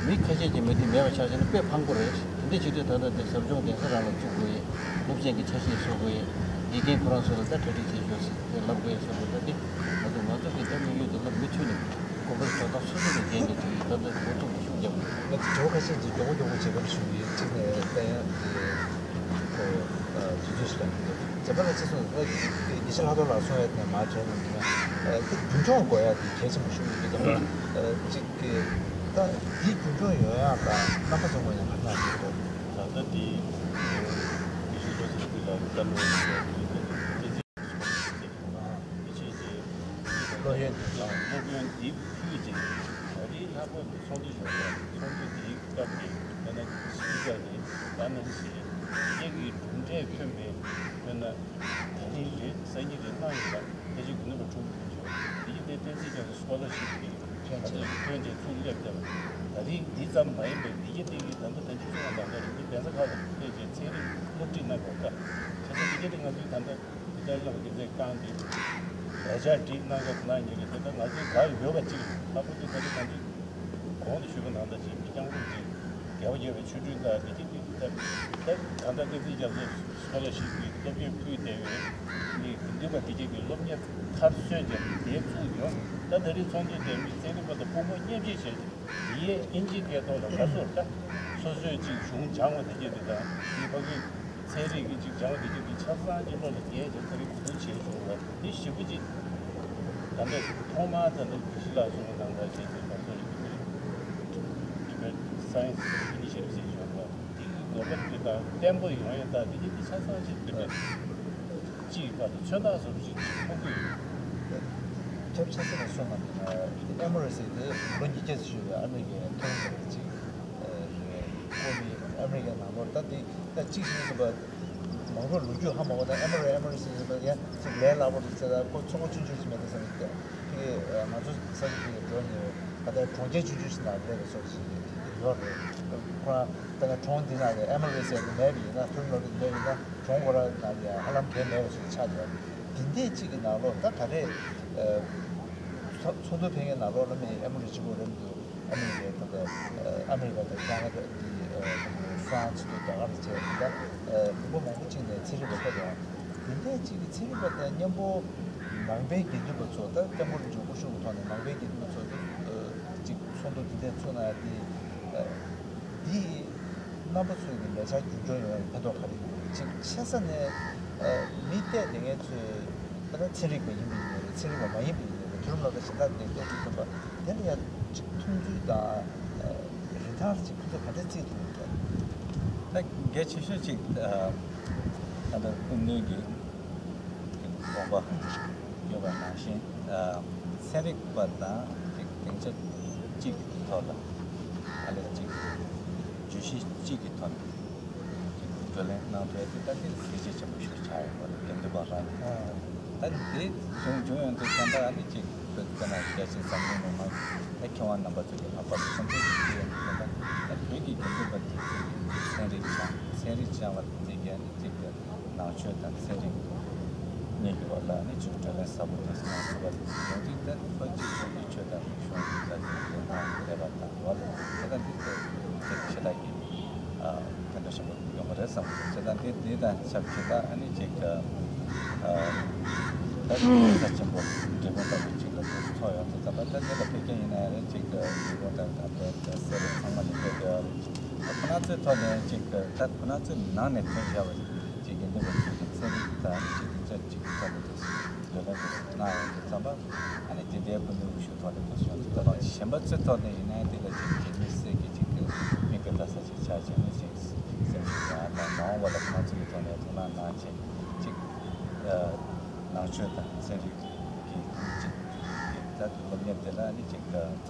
མི་ཁ་ཤས་ཀྱིས་མི་དེ་མེད་པ་ཆགས་བྱས་ན་དཔེ་ཕངས་པོ་རེད། དེ་འདྲ་བྱེད་དུས་ད་ལྟ་དེ་ཟབ་སྦྱོང་གདན་ས་རང་ལ་བཙུགས་དགོས་ཡས། སློབ་ཆེན་གྱི་ཆ་ཤས་བཟོ་དགོས་ཡས། དགེ་རྒན་ཁོ་རང་ཚོ་ལ་ད་གྲ་སྒྲིག་བྱེད་ཤོག་ཟེར་དེ་ལབ་དགོས་ཡས་བཟོ་དགོས། ད་འདི་ང་ཚོ་ང་ཚོ་གི་ད་དམིགས་ཡུལ་དེ་ལ་མུ་མཐུད་ནས་དགོན་པ་གྲྭ་ཚང་སོ་སོ་གི་འགན་གྱི་དེ་ད་ལྟ་འགོ་ཚུགས་ཤུགས་རྒྱབ་དགོས། ད་དེ་ཇོ་ཁ་ཤས་ཀྱིས་མགྱོགས་པོ་མགྱོགས་པོ་བྱེད་པར་ཞུ་གི་གཅིག་ནས་ད་ཡང་དེ། ཁོ་དུས་ཚོད་ཞིག་ལ་འདུག་རྒྱ་ཕར་ལ་ཅི་སོང་ད་ཉི་ཤུ་ལྷག་ཏུ་ལ་སོང་ཡ་དེ་མ་བྱས་ན་འདུག་ན་དེ་རྒྱུན་འཁྱོངས་དགོས་ཡ་དེ་གལ་ཆེན་པོ་ཞིག་ཡིན་གྱི་འདུག་གཅིག་གི་ད་དེ་རྒྱུན་འཁྱོངས་ཡོང་ཡ་ལ་རྣམ་པ་ཚོ་ངོས་ནས་ག་རེ་གནང་གི་འདུག་ད་ལྟ་དེ་ཉི་ཤུ་ལོ་ཙཱ་བ་ལ་བཀའ་སློབ་ཡོད་པའི་དེ་ཚོ་མི་ཆེན་གྱི་སློབ་ཡོན་སློབ་ཡོན་འདི་ཕུལ་ཅིང་ད་རེས་ལྷག་པར་དུ་ཚོགས་འདུ་ཞུ་བ་ཚོགས་འདུ་འདིའི་སྐབས་ཀྱི་དཔེར་ན་སྤི་ཀར་ནི་ད་ནང་བཞིན་སྐད་ཀྱི་གྲུབ་འབྲས་ཐོན་པའི་དཔེར་ན། ད་རིང་རེད་སང་ཉིན་རེད་གནང་ཡོད་པ་ཕལ་ཆེར་དགུ་ནུས་པ་ཁྲོམ་དུ་ཞོག་འདི་གི་དེ་བསྟན་འཛིན་སྐྱབས་ཀྱི་སྐོ་ལ་ཞིབ་ཀྱི་ང་ཚོས་ཐོན་ཏེ་ཚུར་སླེབས་བསྡད་པ། ད་རིང་འདི་ཙམ་མ་ཡིན་པའི་འདི་གི་སྟེང་གི་ད་ལྟ་ད་ཅི་གསུངས་པ་ནང་ལྟར་འདི་གདན་ས་ཁག་ལ་ཕེབས་ཏེ་ཚན་རིག་སློབ་ཁྲིད་གནང་དགོས་ཀ་ཁ་སང་འདི་གི་དེ་ང་ཚོའི་ད་ལྟ་འདི་ལྟར་སློབ་དགེ་རྩས་བསྐངས་ཏེ་ལས་བྱ་སྒྲིག་གནང་སྐབས་གནང་ཉེན་ཀྱི་དེ་ལྟར་ང་ཚོའི་ག་ཡོད་པ་ཅིག་ལྷག་པར་དུ་ད་ལྟ་ང་ཚོའི་གོང་དུ་ཞུས་པ་ནང་ལྟར་བྱས་མི་སྐྱང་རུང་གི་རྒྱལ་བ་རྒྱལ་བའི་ཆོས་སྒྲོན་དང་འདི་གི་འདི་གི་ད་ད་ད་ལྟ་བསྟན་འཛིན་རྒྱ་མཚོ་སྐོ་ལ་ཞིབ་ཀྱི་སློབ་ཡོན་ཕུལ་བསྡད་ཡོད། ནི་དགེ་འདུན་པ་འདི་གས་ཀྱི་སློབ་གཉེར་མཐར་སོན་ཀྱང་དེ་ཚུགས་ཡོང་། ད་ད་རིང་ཚོགས་འདུ་དེ་མི་ཚན་རིག་པ་དང་ཕོ་མོ་མཉམ་གཅིག་བྱས་ཏེ་དེའི་དབྱིན་ཇིའི་སྐད་ཐོག་ལ་ག་སོར་ད་སོ་སོས་ཅིག་གཞུང་སྦྱང་བ་འདི་གས་འདི་དང་དེའི་ཕ་གི་ཚན་རིག་གི་ཅིག་སྦྱང་བ་འདི་གས་འདི་ཆ་ཚང་གི་བློ་ལ་འགེལ་བྱས་ཚན་རིག་གོ་བསྡུར་བྱས་བྱུང་བ་འདི་ཞེ་པོ་ཅིག་ད་ལྟ་ཐོག་མར་ད་ལྟ་དགེ་བཤེས་ལགས་གསུངས་པ་ནང་ལྟར་བྱས་ཏེ་ང་ཚོ་ཡིན་གྱི་མི་རེད། Tibet Science Initiative ཟེར་བྱུང་བ། དེ་གི་དགོས་པ་དེ་དང་བརྟན་པོ་ཡོང་ཡ་དང་དེ་གི་དེ་ཆ་ཚང་ཞིག་Tibet་སྤྱི་ཡི་བར་དུ་མཚོན་རྟགས་བཟོ་འདྲ་ཞིག་ཆགས་ཀྱི་ཡོད། ཁྱབ་ཆེ་ས་ནས་སོང་ན་དེ་ཨེ་མོ་རི་སི་དེ་ལོ་ཉིས་བརྒྱ་ཙམ་ཞིག་ཡོད་པའི་ཨ་མི་རི་ཀའི་མཐོ་རིམ་སློབ་གྲྭ་ཅིག་རེད། ཁོ་མི་ཨ་མི་རི་ཀའི་ནང་ལོགས་ད་དེ་ད་གཅིག་ཞིག་ཟེར་བ་མང་པོ་ལོ་རྒྱུས་ཧ་མ་གོ། ད་ཨེ་མོ་རི་ཨེ་མོ་རི་སི་ཟེར་བ་ཡང་ཅིག་ལས་སླ་པོ་རེད་ཟེར། ད་ཁོ་ཚོང་པ་ཆུང་ཆུང་ཞིག་མེད་ད་ཟེར་ནས་དེ་ང་ཚོ་ས་ཆ་དེ་འགྲོ་ནས་ད་ལྟ་གྲོང་ཁྱེར་ཆུང་ཆུང་ཞིག་ནང་སླེབས་པའི་བཟོ་ཞིག་ཡོད་རེད། ཁོ་རང་ད་ལྟ་གྲོང་འདི་ནང་ལ་ཨེ་མོ་རི་སི་ཟེར་དེ་མེད་པ་ཡིན་ན་ཐུར་ལོ་རི་མེད་པ་ཡིན་ན་གྲོང་ཁོ་རང་ནང་ལ་ཧ་ལམ་གང་མེད་པ་ཞིག་ཆགས་ཡོད། དེ་འདྲས་གཅིག་གི་ནང་ལོགས་ད་ག་རེ་ཚོགས་འདུ་ཕེབས་མཁན་ནང་ལོགས་ལ་མི་ཨེ་མོ་རི་གཅིག་པོ་རེད་མི་འདུག་ཨ་མི་རི་ཀའི་ད་ལྟ་ཨ་མི་རི་ཀ་དང་ཁེ་ན་ཌ་དེ་ཧྥ་རན་སི་དང་རྒྱ་གར་བཅས་ད་མི་འབོར་མང་པོ་གཅིག་ནས་ཚན་རིག་པ་ཕེབས་པ་དེ་འདྲས་གཅིག་གི་ཚན་རིག་པ་དང་མཉམ་པོ་ནང་པའི་དགེ་འདུན་པ་ཚོ་ད་སྐྱབས་མགོན་རིན་པོ་ཆེ་སྐུ་གཤེགས་ཀྱི་ཐོག་ནས་ནང་པའི་དགེ་འདུན་པ་ཚོ་གཅིག་ཚོགས་འདུ་དེ་འདྲས་ཚུགས་གནང་ཡ་དེ་ འདི་རྣམ་པ་ཚོས་ཀྱི་ལས་འཆར་རྒྱུན་འཁྱོངས་ཡོང་ཡག་ཕན་ཐོགས་ག་རེ་ཡོད་རེད། གཅིག་ཆེ་ས་ནས་མི་བལྟས་བསྡད་མཁན་ཚོས་ད་ལྟ་ཚན་རིག་པ་ཡིན་པ་ཡིན་ནའི་རེད། ཚན་རིག་པ་མ་ཡིན་པ་ཡིན་ནའི་རེད། དུས་རབས་ནང་ལ་གཞན་དག་ནས་བལྟས་དུས་ཙམ་པ་དེ་ལ་ཡང་གཅིག་མཐོང་ཚུལ་དང་རིན་ཐང་ལ་གཅིག་ཕན་ཐོགས་ག་འདྲས་བརྩི་ཐུབ་ཡོད་རེད། ད་གལ་ཆེ་ཤོས་གཅིག་ད་ལྟ་ཀུན་གླེང་གི་དགོངས་པ་ཡོད་པ་ནང་བཞིན། ཚན་རིག་པ་དང་གཅིག་སྡིངས་ཆ་གཅིག་གི་ཐོག་ལ། ཨ་ལས་གཅིག་བརྗོད་གཞི་གཅིག་གི་ཐོག་ནས་གཅིག་བགྲོ་གླེང་གནང་ཐུབ་ཡ་དེ་ད་དེ་གལ་ཆེ་ཆེན་པོ་ཞིག་ཆགས་ཡོད་པ་རེད། དགེ་འདུན་པ་རང་ཉིད་ད་དེ་བྱུང་བྱུང་ཡོང་དུས་ཙམ་པ་ཨ་ནི་གཅིག་བོད་སྐད་ནང་རྒྱ་ཆེ་འཛམ་གླིང་ནང་ད་མཁས་དབང་རྣམ་པ་ཚོ་གི་ལྷག་པར་དུ་བསམ་ཚུལ་ཞིག་བྱས་ཡོང་དུས་ཙམ་པ་ད་བོད་ཀྱི་དགེ་འདུན་པ་དེ་ཚོས་ཚན་རིག་སྦྱང་ཚན་རིག་སྦྱང་བ་དེ་གས་ནི་གཅིག་གི་ནང་ཆོས་དང་ཚན་རིག་གཉིས་ཀྱི་བར་ལ་ནི་ཆོས་བགྲོ་གླེང་ཟབ་པོ་དེ་གནང་ཐུབ་པ་ཡོང་དུས་ད་ཕལ་ཆེར་ཁོང་གི་ཆོས་དང་རིག་གཞུང་གི་ལ་ཡོད་ན་བསྡད་པ་དང་བ་ལ་དེ་དང་འདི་ཚོ་དེ་ཆེ་ལ་གི་ཕན་ཐོགས་ཆེན་པོ་ཡོང་གི་རེད་བསམ་གི་འདུག་བྱས་ཙང་འདི་འདི་དང་ཆབས་ཅིག་ད་ཨ་ནི་ཅིག་ད་ད་ཚ་ཆེན་པོ་འབྲས་སྤུངས་ལྟ་བུ་ཅིག་ལ་འདུག་ཚོགས་ཡོང་དུས་ད་ད་འདི་ལ་ཕེབས་མཁན་ཡིན་ན་ཡང་རེད། ཅིག་འབྲས་སྤུངས་ལྟ་བུ་དང་དེ་ད་སེ་ར་ཚང་མ་ནས་ཕེབས་ཡོད་རེད། ཁོ་ན་ཚོའི་ཐོག་ནས་ཅིག་ད་ཁོ་ན་ཚོའི་ནང་ནས་ཐོན་བཞག་པ་ཅིག་དགེ་འདུན་པ་ཚོས་ཀྱི་ཚན་རིག་དང་ཅིག་སྡིངས་ཆ་གཅིག་གི་ཐོག་ནས་དེ་བགྲོ་གླེང་དེ་གནང་ཡོང་དུས་ཙམ་པ་ཨ་ནི་དེ་ལྟའི་སྐུ་མདུན་དབུ་བཞུགས་ཐོག་ནས་དེ་བྱུང་དུས་ད་གཞན་པ་ཚོའི་ཐོག་ནས་ཡིན་ན་ཡང་དེ་ལ་ཅིག་རྒྱུས་མེད་སེལ་གྱི་ཅིག་དེ་མིག་དཔེ་ལྟ་ས་ཅིག་ཆགས་བྱས་ནས་ཅིག་སེམས་ཤུགས་ཡང་དང་མ་འོངས་པ་ལ་ཁོ་ན་ཚོ་གི་ཐོག་ནས་དོ་སྣང་གནང་བྱས་ཅིག་ནང་ཆོས་དང་ཚན་རིག་གི་ཅིག་ད་སློབ་གཉེར་དེ་ལ་ནི་ཅིག་དོ་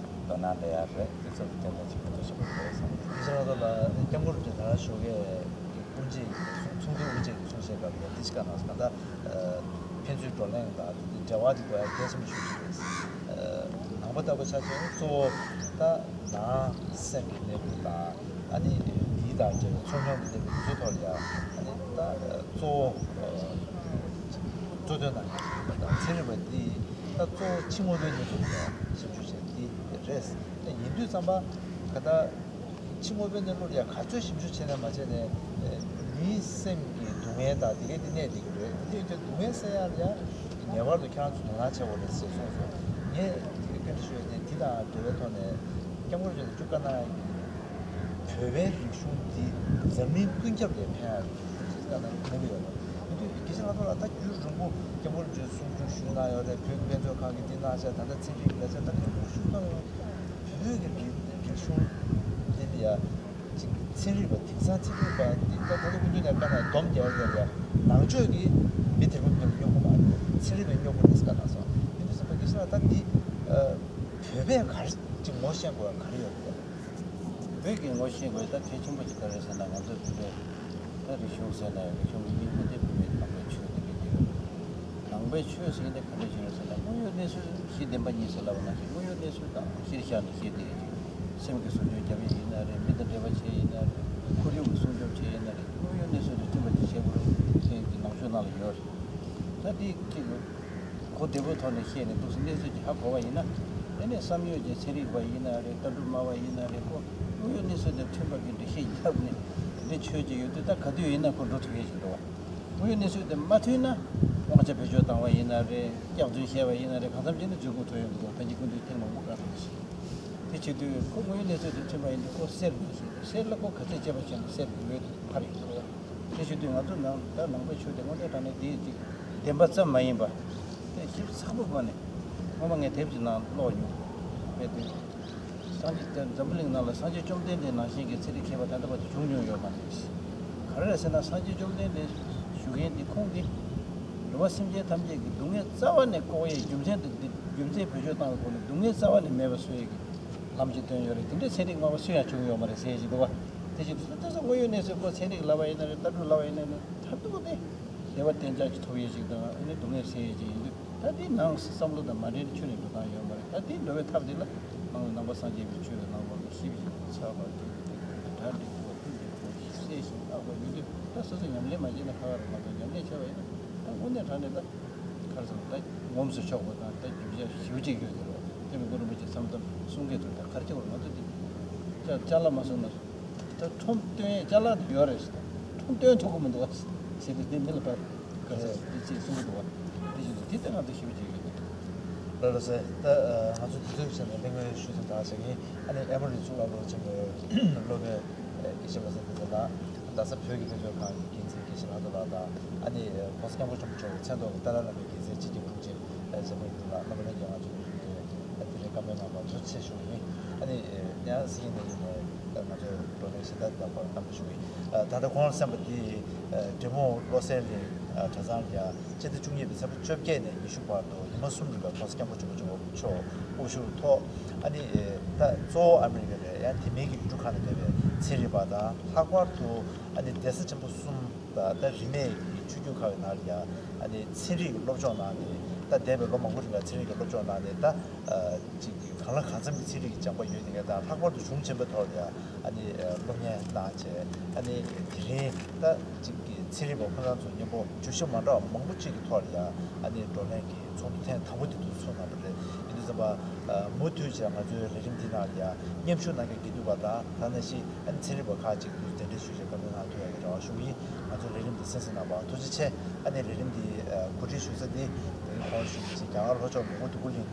སྣང་སླེབས་ཡ་རེད། དེ་ཚོ་གི་སྟེང་ལ་ཅིག་ཕན་ཐོགས་ཆེན་པོ་ཡོད་བསམ་གྱི་འདུག་སྐུ་ཞབས་ལགས་ལ་སྐྱབས་མགོན་རིན་པོ་ཆེ་ད་ཞོགས་ཀས་དབུ་འབྱེད་ཀྱི་ཚོགས་འདུ་དབུ་འབྱེད་ཀྱི་གསུང་བཤད་སྐབས་ལ་དེ་ཅི་ག་ནང་ད་ལྟ་ཕན་ཚུན་བགྲོ་གླེང་དང་འབྲེལ་བ་དེ་དགོས་ཡ་གལ་ཆེན་པོ་ཞིག་རེད། ནང་པ་ལྟ་བུ་ཆ་ཆེན་གཙོ་བོ་ད་ནང་སེམས་ཀྱི་གནས་ལུགས་དང་ཨ་ནི་ཡིད་དང་འབྲེལ་བའི་ཚོར་སྣང་གི་གནས་ལུགས་དེ་ཚོ་ཐོག་ལ་ཡ་ཨ་ནི་ད་གཙོ་བོ་གཙོ་དོན་དང་ཚན་རིག་པ་འདི་ད་གཙོ་བོ་ཕྱི་དངོས་པོའི་གནས་ཚུལ་ལ་ཞིབ་འཇུག་བྱས་འདི་རེད། ཡིན་དུས་ཙམ་པ་ག་ད་ཕྱི་དངོས་པོའི་གནས་ལུགས་ལ་ཡ་ག་ཚོད་ཞིབ་འཇུག་བྱས་ནས་མ་བྱས་ནས་མིའི་སེམས་ཀྱི་སྡུག་བསྔལ་དང་དེ་གའི་དེ་གནས་དེ་གི་རེད། དེ་ཡིན་དུས་སྡུག་བསྔལ་སེལ་ཡག་ལ་ཡ་ངེས་པར་དུ་ཁྱེད་རང་ཚོ་དོ་སྣང་བྱེད་དགོས་རེད་ཟེར་གསུངས་སོང་། ངས་དེ་ག་སྐད་འདྲ་ཞུས་ནས་འདི་དང་འབྲེལ་བའི་ཐོག་ནས་སྐྱབས་མགོན་རིན་པོ་ཆེ་ལ་བཅུ་བཀའ་གནང་ཡག་གི་བོད་པའི་རིག་གཞུང་འདི་འཛམ་གླིང་ཀུན་ཁྱབ་ལ་ཕན་ཡག་རེད་ཟེར་བཀའ་གནང་གནང་གི་ཡོད་རེད། དེ་དུས་དགེ་བཤེས་ལྷག་པ་ལགས་ད་རྒྱུན་རིང་པོ་སྐྱབས་མགོན་རིན་པོ་ཆེ་གསུང་ཆོས་ཞུས་གནང་ཡོད་རེད། བོད་ཀྱི་དཔེ་མཛོད་ཁང་གི་འདི་གནང་བྱས་ད་ལྟ་ཚན་རིག་ལས་བྱ་ད་རིང་པོ་ཞུས་གནང་ཡོད། བོད་ཀྱི་རིག་རིག་གཞུང་འདི་ལ་ཡ་ཅིག་ཚན་རིག་པ་དེང་སང་ཚན་རིག་པ་འདི་ད་ད་ལྟ་སྐུ་མདུན་ནས་བཀའ་གནང་སྡོམ་རྒྱག་ཡ་ལ་ཡ་ནང་ཆོས་ཀྱི་མི་དེ་རིང་པོ་འདི་ལ་སྙོབ་དགོས་མ་རེད། ཚན་རིག་པས་སྙོབ་དགོས་རེད་ཟེར་བཀའ་གནང་སོང་། དེ་དུས་ཙམ་པ་དགེ་བཤེས་ལགས་ད་འདི་བོད་པས་ག་རེ་ཅིག་ངོ་ཤེས་དགོས་ག་རེ་ཡོད་རེད། བོད་ཀྱི་ངོ་ཤེས་དགོས་ད་གལ་ཆེན་པོ་ཅིག་ག་རེ་ཟེར་ན་ང་ཚོ་བོད་པའི་ད་རིག་གཞུང་ཟེར་ན་ཡང་རིག་གཞུང་གི་སྙིང་པོ་དེ་བོད་པའི་ནང་པའི་ཆོས་དེ་རེད་དེ་ཡོད། ནང་པའི་ཆོས་ཟེར་དེ་ག་འདྲ་ཞིག་རེད་ཟེར་ན་དངོས་ཡོད་གནས་ཚུལ་གཞི་བདེན་པ་གཉིས་ཟེར་ལབ་པ་ནང་བཞིན་དངོས་ཡོད་གནས་ཚུལ་དང་གཞིར་བཞག་ནས་བཤད་དེ་ཡོད་ཅིག་སེམས་ཀྱི་སྲུང་སྐྱོབ་རྒྱབ་ཡས་ཡིན་ན་རེད། མི་དང་འབྲེལ་བ་བྱས་ཡིན་ན་རེད། ཁོར་ཡུག་གི་སྲུང་སྐྱོབ་བྱས་ཡིན་ན་རེད། དངོས་ཡོད་གནས་ཚུལ་དང་མཐུན་པ་ཅིག་བྱེད་དགོས་རེད་ཟེར་གྱི་ནང་ཆོས་ནང་ལ་ཡོད་རེད། ད་དེ་གཅིག་གོ་བདེ་པོའི་ཐོག་ནས་བཤད་ནས་འདུག་སེ་གནས་ཚུལ་ཅིག་ཧ་གོ་བ་ཡིན་ན། དེ་ནས་བསམ་ཡོད་ཀྱི་ཚན་རིག་པ་ཡིན་ན་རེད། ལྟ་གྲུབ་སྨྲ་བ་ཡིན་ན་རེད། ཁོ་དངོས་ཡོད་གནས་ཚུལ་དང་མཐུན་པ་གི་འགྲེལ་བཤད་ཡག་ནས་དེ་འདྲའི་ཆོས་ཅིག་ཡོད་དུས་ད་ག་དུས་ཡིན་ན་ཁོ་འགྲོ་ཐུབ་ཡས་ཅིག་འདུག་བ། དངོས་ཡོད་གནས་ཚུལ་དེ་མ་མཐུན་ན་དབང་ཆ་བེད་སྤྱོད་བཏང་བ་ཡིན་ན་རེད། སྐྱག་རྫུན་བཤད་པ་ཡིན་ན་རེད། གང་འཚམ་ཅིག་ནི་འཛུལ་དགོས་ཐུག་ཡོང་གི་འདུག་ད་ཅི་སྐུ་མདུན་ཐེངས་མང་པོ་བཀའ་གནང་ཞིང་། དེ་བྱེད་དུས་ཁོ་དངོས་ཡོད་གནས་ཚུལ་དེ་མཐུན་པ་ཡིན་དུས་ཁོ་སེལ་དགོས་ཞེས་སེལ་ལ་ཁོ་ག་ཚད་བྱས་པ་བྱས་ན་སེལ་དགོས་ཡོད་དུ་ཕར་ཡིན་འགྲོ། དེ་བྱེད་དུས་ང་ཚོ་ནང་ད་ནང་པའི་ཆོས་དེ་དངོས་གནས་དྲང་གནས་དེ་ཅིག་བདེན་པ་ཙམ་མ་ཡིན་པ། དེ་ཞིབ་ཚགས་པོ་སྒོ་ནས་སྔོན་མ་ངས་དེབ་ཅིག་ནང་ཀློག་མྱོང་། དཔེ་དེ་སངས་རྒྱས་དེ་འཛམ་བུ་གླིང་ནང་ལ་སངས་རྒྱས་བཅོམ་ལྡན་འདས་ནང་བཞིན་གྱི་ཚན་རིག་མཁས་པ་ད་ལྟ་བར་དུ་བྱུང་མྱོང་ཡོད་མ་རེད། ག་རེ་རེད་ཟེར་ན་སངས་རྒྱས་བཅོམ་ལྡན་འདས་ཞུ་མཁན་དེ་ཁོང་གིས་འགྲོ་བ་སེམས་ཅན་ཐམས་ཅད་ཀྱི་སྡུག་བསྔལ་རྩ་བ་ནས་བཀག་ཡས་རྒྱུ་མཚན་དེ་རྒྱུ་མཚན་བེད་སྤྱོད་བཏང་བའི་སྒོ་ནས་སྡུག་བསྔལ་རྩ་བ་ནས་མེད་པ་བཟོ་ཡས་ཀྱི་ལམ་ཅིག་སྟོན་ཡོད་རེད། དེ་འདྲའི་ཚན་རིག་སྨྲ་བ་སུ་ཡང་བྱུང་ཡོད་མ་རེད་ཟེར་ཞིག་འདུག་བ། དེ་བཞིན་དུ་ད་ལྟ་དངོས་ཡོད་གནས་ཚུལ་ཁོ་ཚན་རིག་ལབ་པ་ཡིན་ན་རེད། ལྟ་གྲུབ་ལབ་པ་ཡིན་ན་རེད། མཐར་ཐུག་དེ་བདེ་བ་གཏན་འཇགས་ཀྱི་ཐོབ་ཡས་ཤིག་དང་ཨ་ནི་སྡུག་བསྔལ་སེལ་ཡས་ཤིག་ཡིན་དུས་ད་འདི་ནང་བསམ་བློ་དང་མ་འདྲེས་ནས་ཁྱོན་ནས་འགྲོ་སྟངས་ཡོད་མ་རེད། ད་འདི་འགྲོ་བའི་ཐབས་འདི་ལ་ནང་ནང་པ་སངས་རྒྱས་པའི་ཆོས་ལ་ནང་པ་ལ་ཞིབ་ཞིབ་ཚགས་པར་འགྲོ་གི་འདུག་གྲ་སྒྲིག་དགོས་ཕུད་འདེབས་དགོས་ཞིབ་གསལ་ཞིག་བརྟག་དགོས་ཡོད་དུས་ད་སོ་སོ་ཉམས་ལེན་མ་བྱས་ན་ཁག་ཁག་རེད་མ་གཏོགས་ཉམས་ལེན་བྱས་པ་ཡིན་ན་ད་དངོས་གནས་དྲང་གནས་ད། ག་རེ་ཟེར་ད་ངོམས་སུ་ཆོག་པ་དང་ད་རྒྱུ་ཆ་ཞེ་པོ་ཅིག་ཡོད་ཟེར་བ། དེ་མི་གུ་རིན་པོ་ཆེ་མཚམས་མཚམས་གསུང་གི་འདུག་ད་ག་རེ་བྱེད་དགོས་རེད། ང་ཚོ་འདི་ཅ་ཅ་ལག་མ་བཟུང་ན་ད་ཁྲོམ་སྟོན་ཡས་ཅ་ལག་དེ་ཡོད་རེད། ཁྲོམ་སྟོན་ཐུབ་ཀྱི་མི་འདུག་ཟེར་ཏེ་དེ་མི་ལ་ཕར་ག་རེ་ཟེར་དེ་ཅིག་གསུང་གི་འདུག་བ། དེ་བཞིན་དུ་དེ་ལྟར་ང་ཚོ་ཞེ་པོ་ཅིག་ཡོད་འདུག་ལགས་སོ། ད་ང་ཚོ་དུས་ཚོད་ཕྱིན་ནས་གླེང་མོལ་ཞུ་ཐུབ་ཐག་བྱེད་ཀྱིན། ཨ་ནི་ཨེ་མོ་རི་གཙུག་ལག་སློབ་ཆེན་མོའི་སློབ་དཔོན་དགེ་བཤེས་བློ་བཟང་བསྟན་འཛིན་ལགས། རྡ་ས་བོད་ཀྱི་དཔེ་མཛོད་ཁང་གི་འགན་འཛིན་དགེ་བཤེས་ལྷག་རྡོར་ལགས་དང་། ཨ་ནི་༸གོང་ས་༸སྐྱབས་མགོན་ཆེན་པོ་མཆོག་མཚན་ཐོག་གི་ཏཱ་ལའི་བླ་མའི་དགེ་མཚན་སྤྱི་ཁྱབ་དྲུང་ཆེ་ཆེན་པོ་ཡིན་ལགས། རྣམ་པ་ལྷན་རྒྱས་ང་ཚོ་ལ་དེ་རིང་བཀའ་མོལ་གནང་བར་ཐུགས་རྗེ་ཆེ་ཞུ་གི་ཡིན། ཨ་ནི་ཡང་སྲིད་ཀྱི་ནས་ཡིན་ནས་ང་ཚོས་བགྲོ་གླེང་གཞན་དག་དང་བཀའ་མོལ་ཞུ་གི་ཡིན། ད་ལྟ་གོང་ལ་གསན་པ་འདི་འབྲས་སྤུངས་བློ་གསལ་གླིང་གྲྭ་ཚང་ལ་ཡ། སྤྱི་ཟླ་བཅུ་གཉིས་པའི་ཚེས་པ་བཅོ་བརྒྱད་ནས་ཉི་ཤུ་བར་དུ་ཉི་མ་གསུམ་རིང་ལ་༸གོང་ས་༸སྐྱབས་མགོན་ཆེན་པོ་མཆོག་དབུ་བཞུགས་ཐོག་ཨ་ནི་ད་གཙོ་བོ་ཨ་མི་རི་ཀ་རེད། ཡང་དེ་མིན་གྱི་ཡུལ་གྲུ་ཁག་ནས་ཕེབས་པའི་ཚན་རིག་པ་དང་། ལྷག་པར་དུ་ཨ་ནི་གདན་ས་ཆེན་པོ་གསུམ་དང་། ད་རིས་མེད་ཀྱི་ཆོས་བརྒྱུད་ཁག་གི་ནང་ལ་ཡང་ཨ་ནི་ཚན་རིག་གི་སློབ་སྦྱོང་གནང་ནས། ད་འདས་པའི་ལོ་མང་པོ་རིང་ལ་ཚན་རིག་གི་སློབ་སྦྱོང་གནང་ནས། ད་ཅིག་གང་ལ་གང་འཚམ་གྱི་ཚན་རིག་གི་སྦྱངས་པ་ཡོད་མཁན་དང་། ལྷག་པར་དུ་གཞུང་ཆེན་པོའི་ཐོག་ལ་ཡང་ཨ་ནི་སློབ་གཉེར་གནང་བྱས། ཨ་ནི་དེ་རིང་ད་ཅིག་གི་ཚན་རིག་པ་ཁོ་རང་ཚོ་མཉམ་པོ་བརྗོད་གཞི་མ་འདྲ་བ་མང་པོ་ཅིག་གི་ཐོག་ལ་ཡང་ཨ་ནི་བགྲོ་གླེང་གི་ཚོགས་འདུ་ཐེངས་དང་པོ་དེ་འདུག་ཚོགས་གནང་བ་རེད། ཡིན་དུས་ཙམ་པ་མུ་མཐུད་བྱས་ང་ཚོའི་ལས་རིམ་འདི་ནང་ལ་ཡང་མཉམ་ཞུགས་གནང་མཁན་དགེ་འདུན་པ་དང་། ད་ནང་བཞིན་ཨ་ནི་ཚན་རིག་པ་ཁག་ཅིག་ཏུ་གདན་འདྲེན་ཞུས་བྱས་བཀའ་མོལ་གནང་ཐུབ་ཡག་གི་རེ་བ་ཞུ་གི་ཡིན། ང་ཚོའི་ལས་རིམ་འདི་གསན་གཟིགས་གནང་བར་ཐུགས་རྗེ་ཆེ། ཨ་ནི་ལས་རིམ་འདི་གོ་སྒྲིག་ཞུ་ས་འདི་གོང་ཞུས་པ་བཞིན་རྒྱ་གར་ལྷོ་ཕྱོགས་མོན་གྷོ་འདོད་རྒུ་གླིང་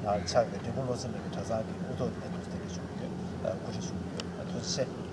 ནང་ཆགས་པའི་འབྲས་སྤུངས་བློ་གསལ་གླིང་གི་གྲྭ་ཚང་གི་དབུ་ཐོག་ནས་ཐུགས་རྗེ་ཆེ་ཞུ་གི་ཡོད། གོ་སྒྲིག་ཞུ་གི་ཡོད། ཐུགས་རྗེ་ཆེ།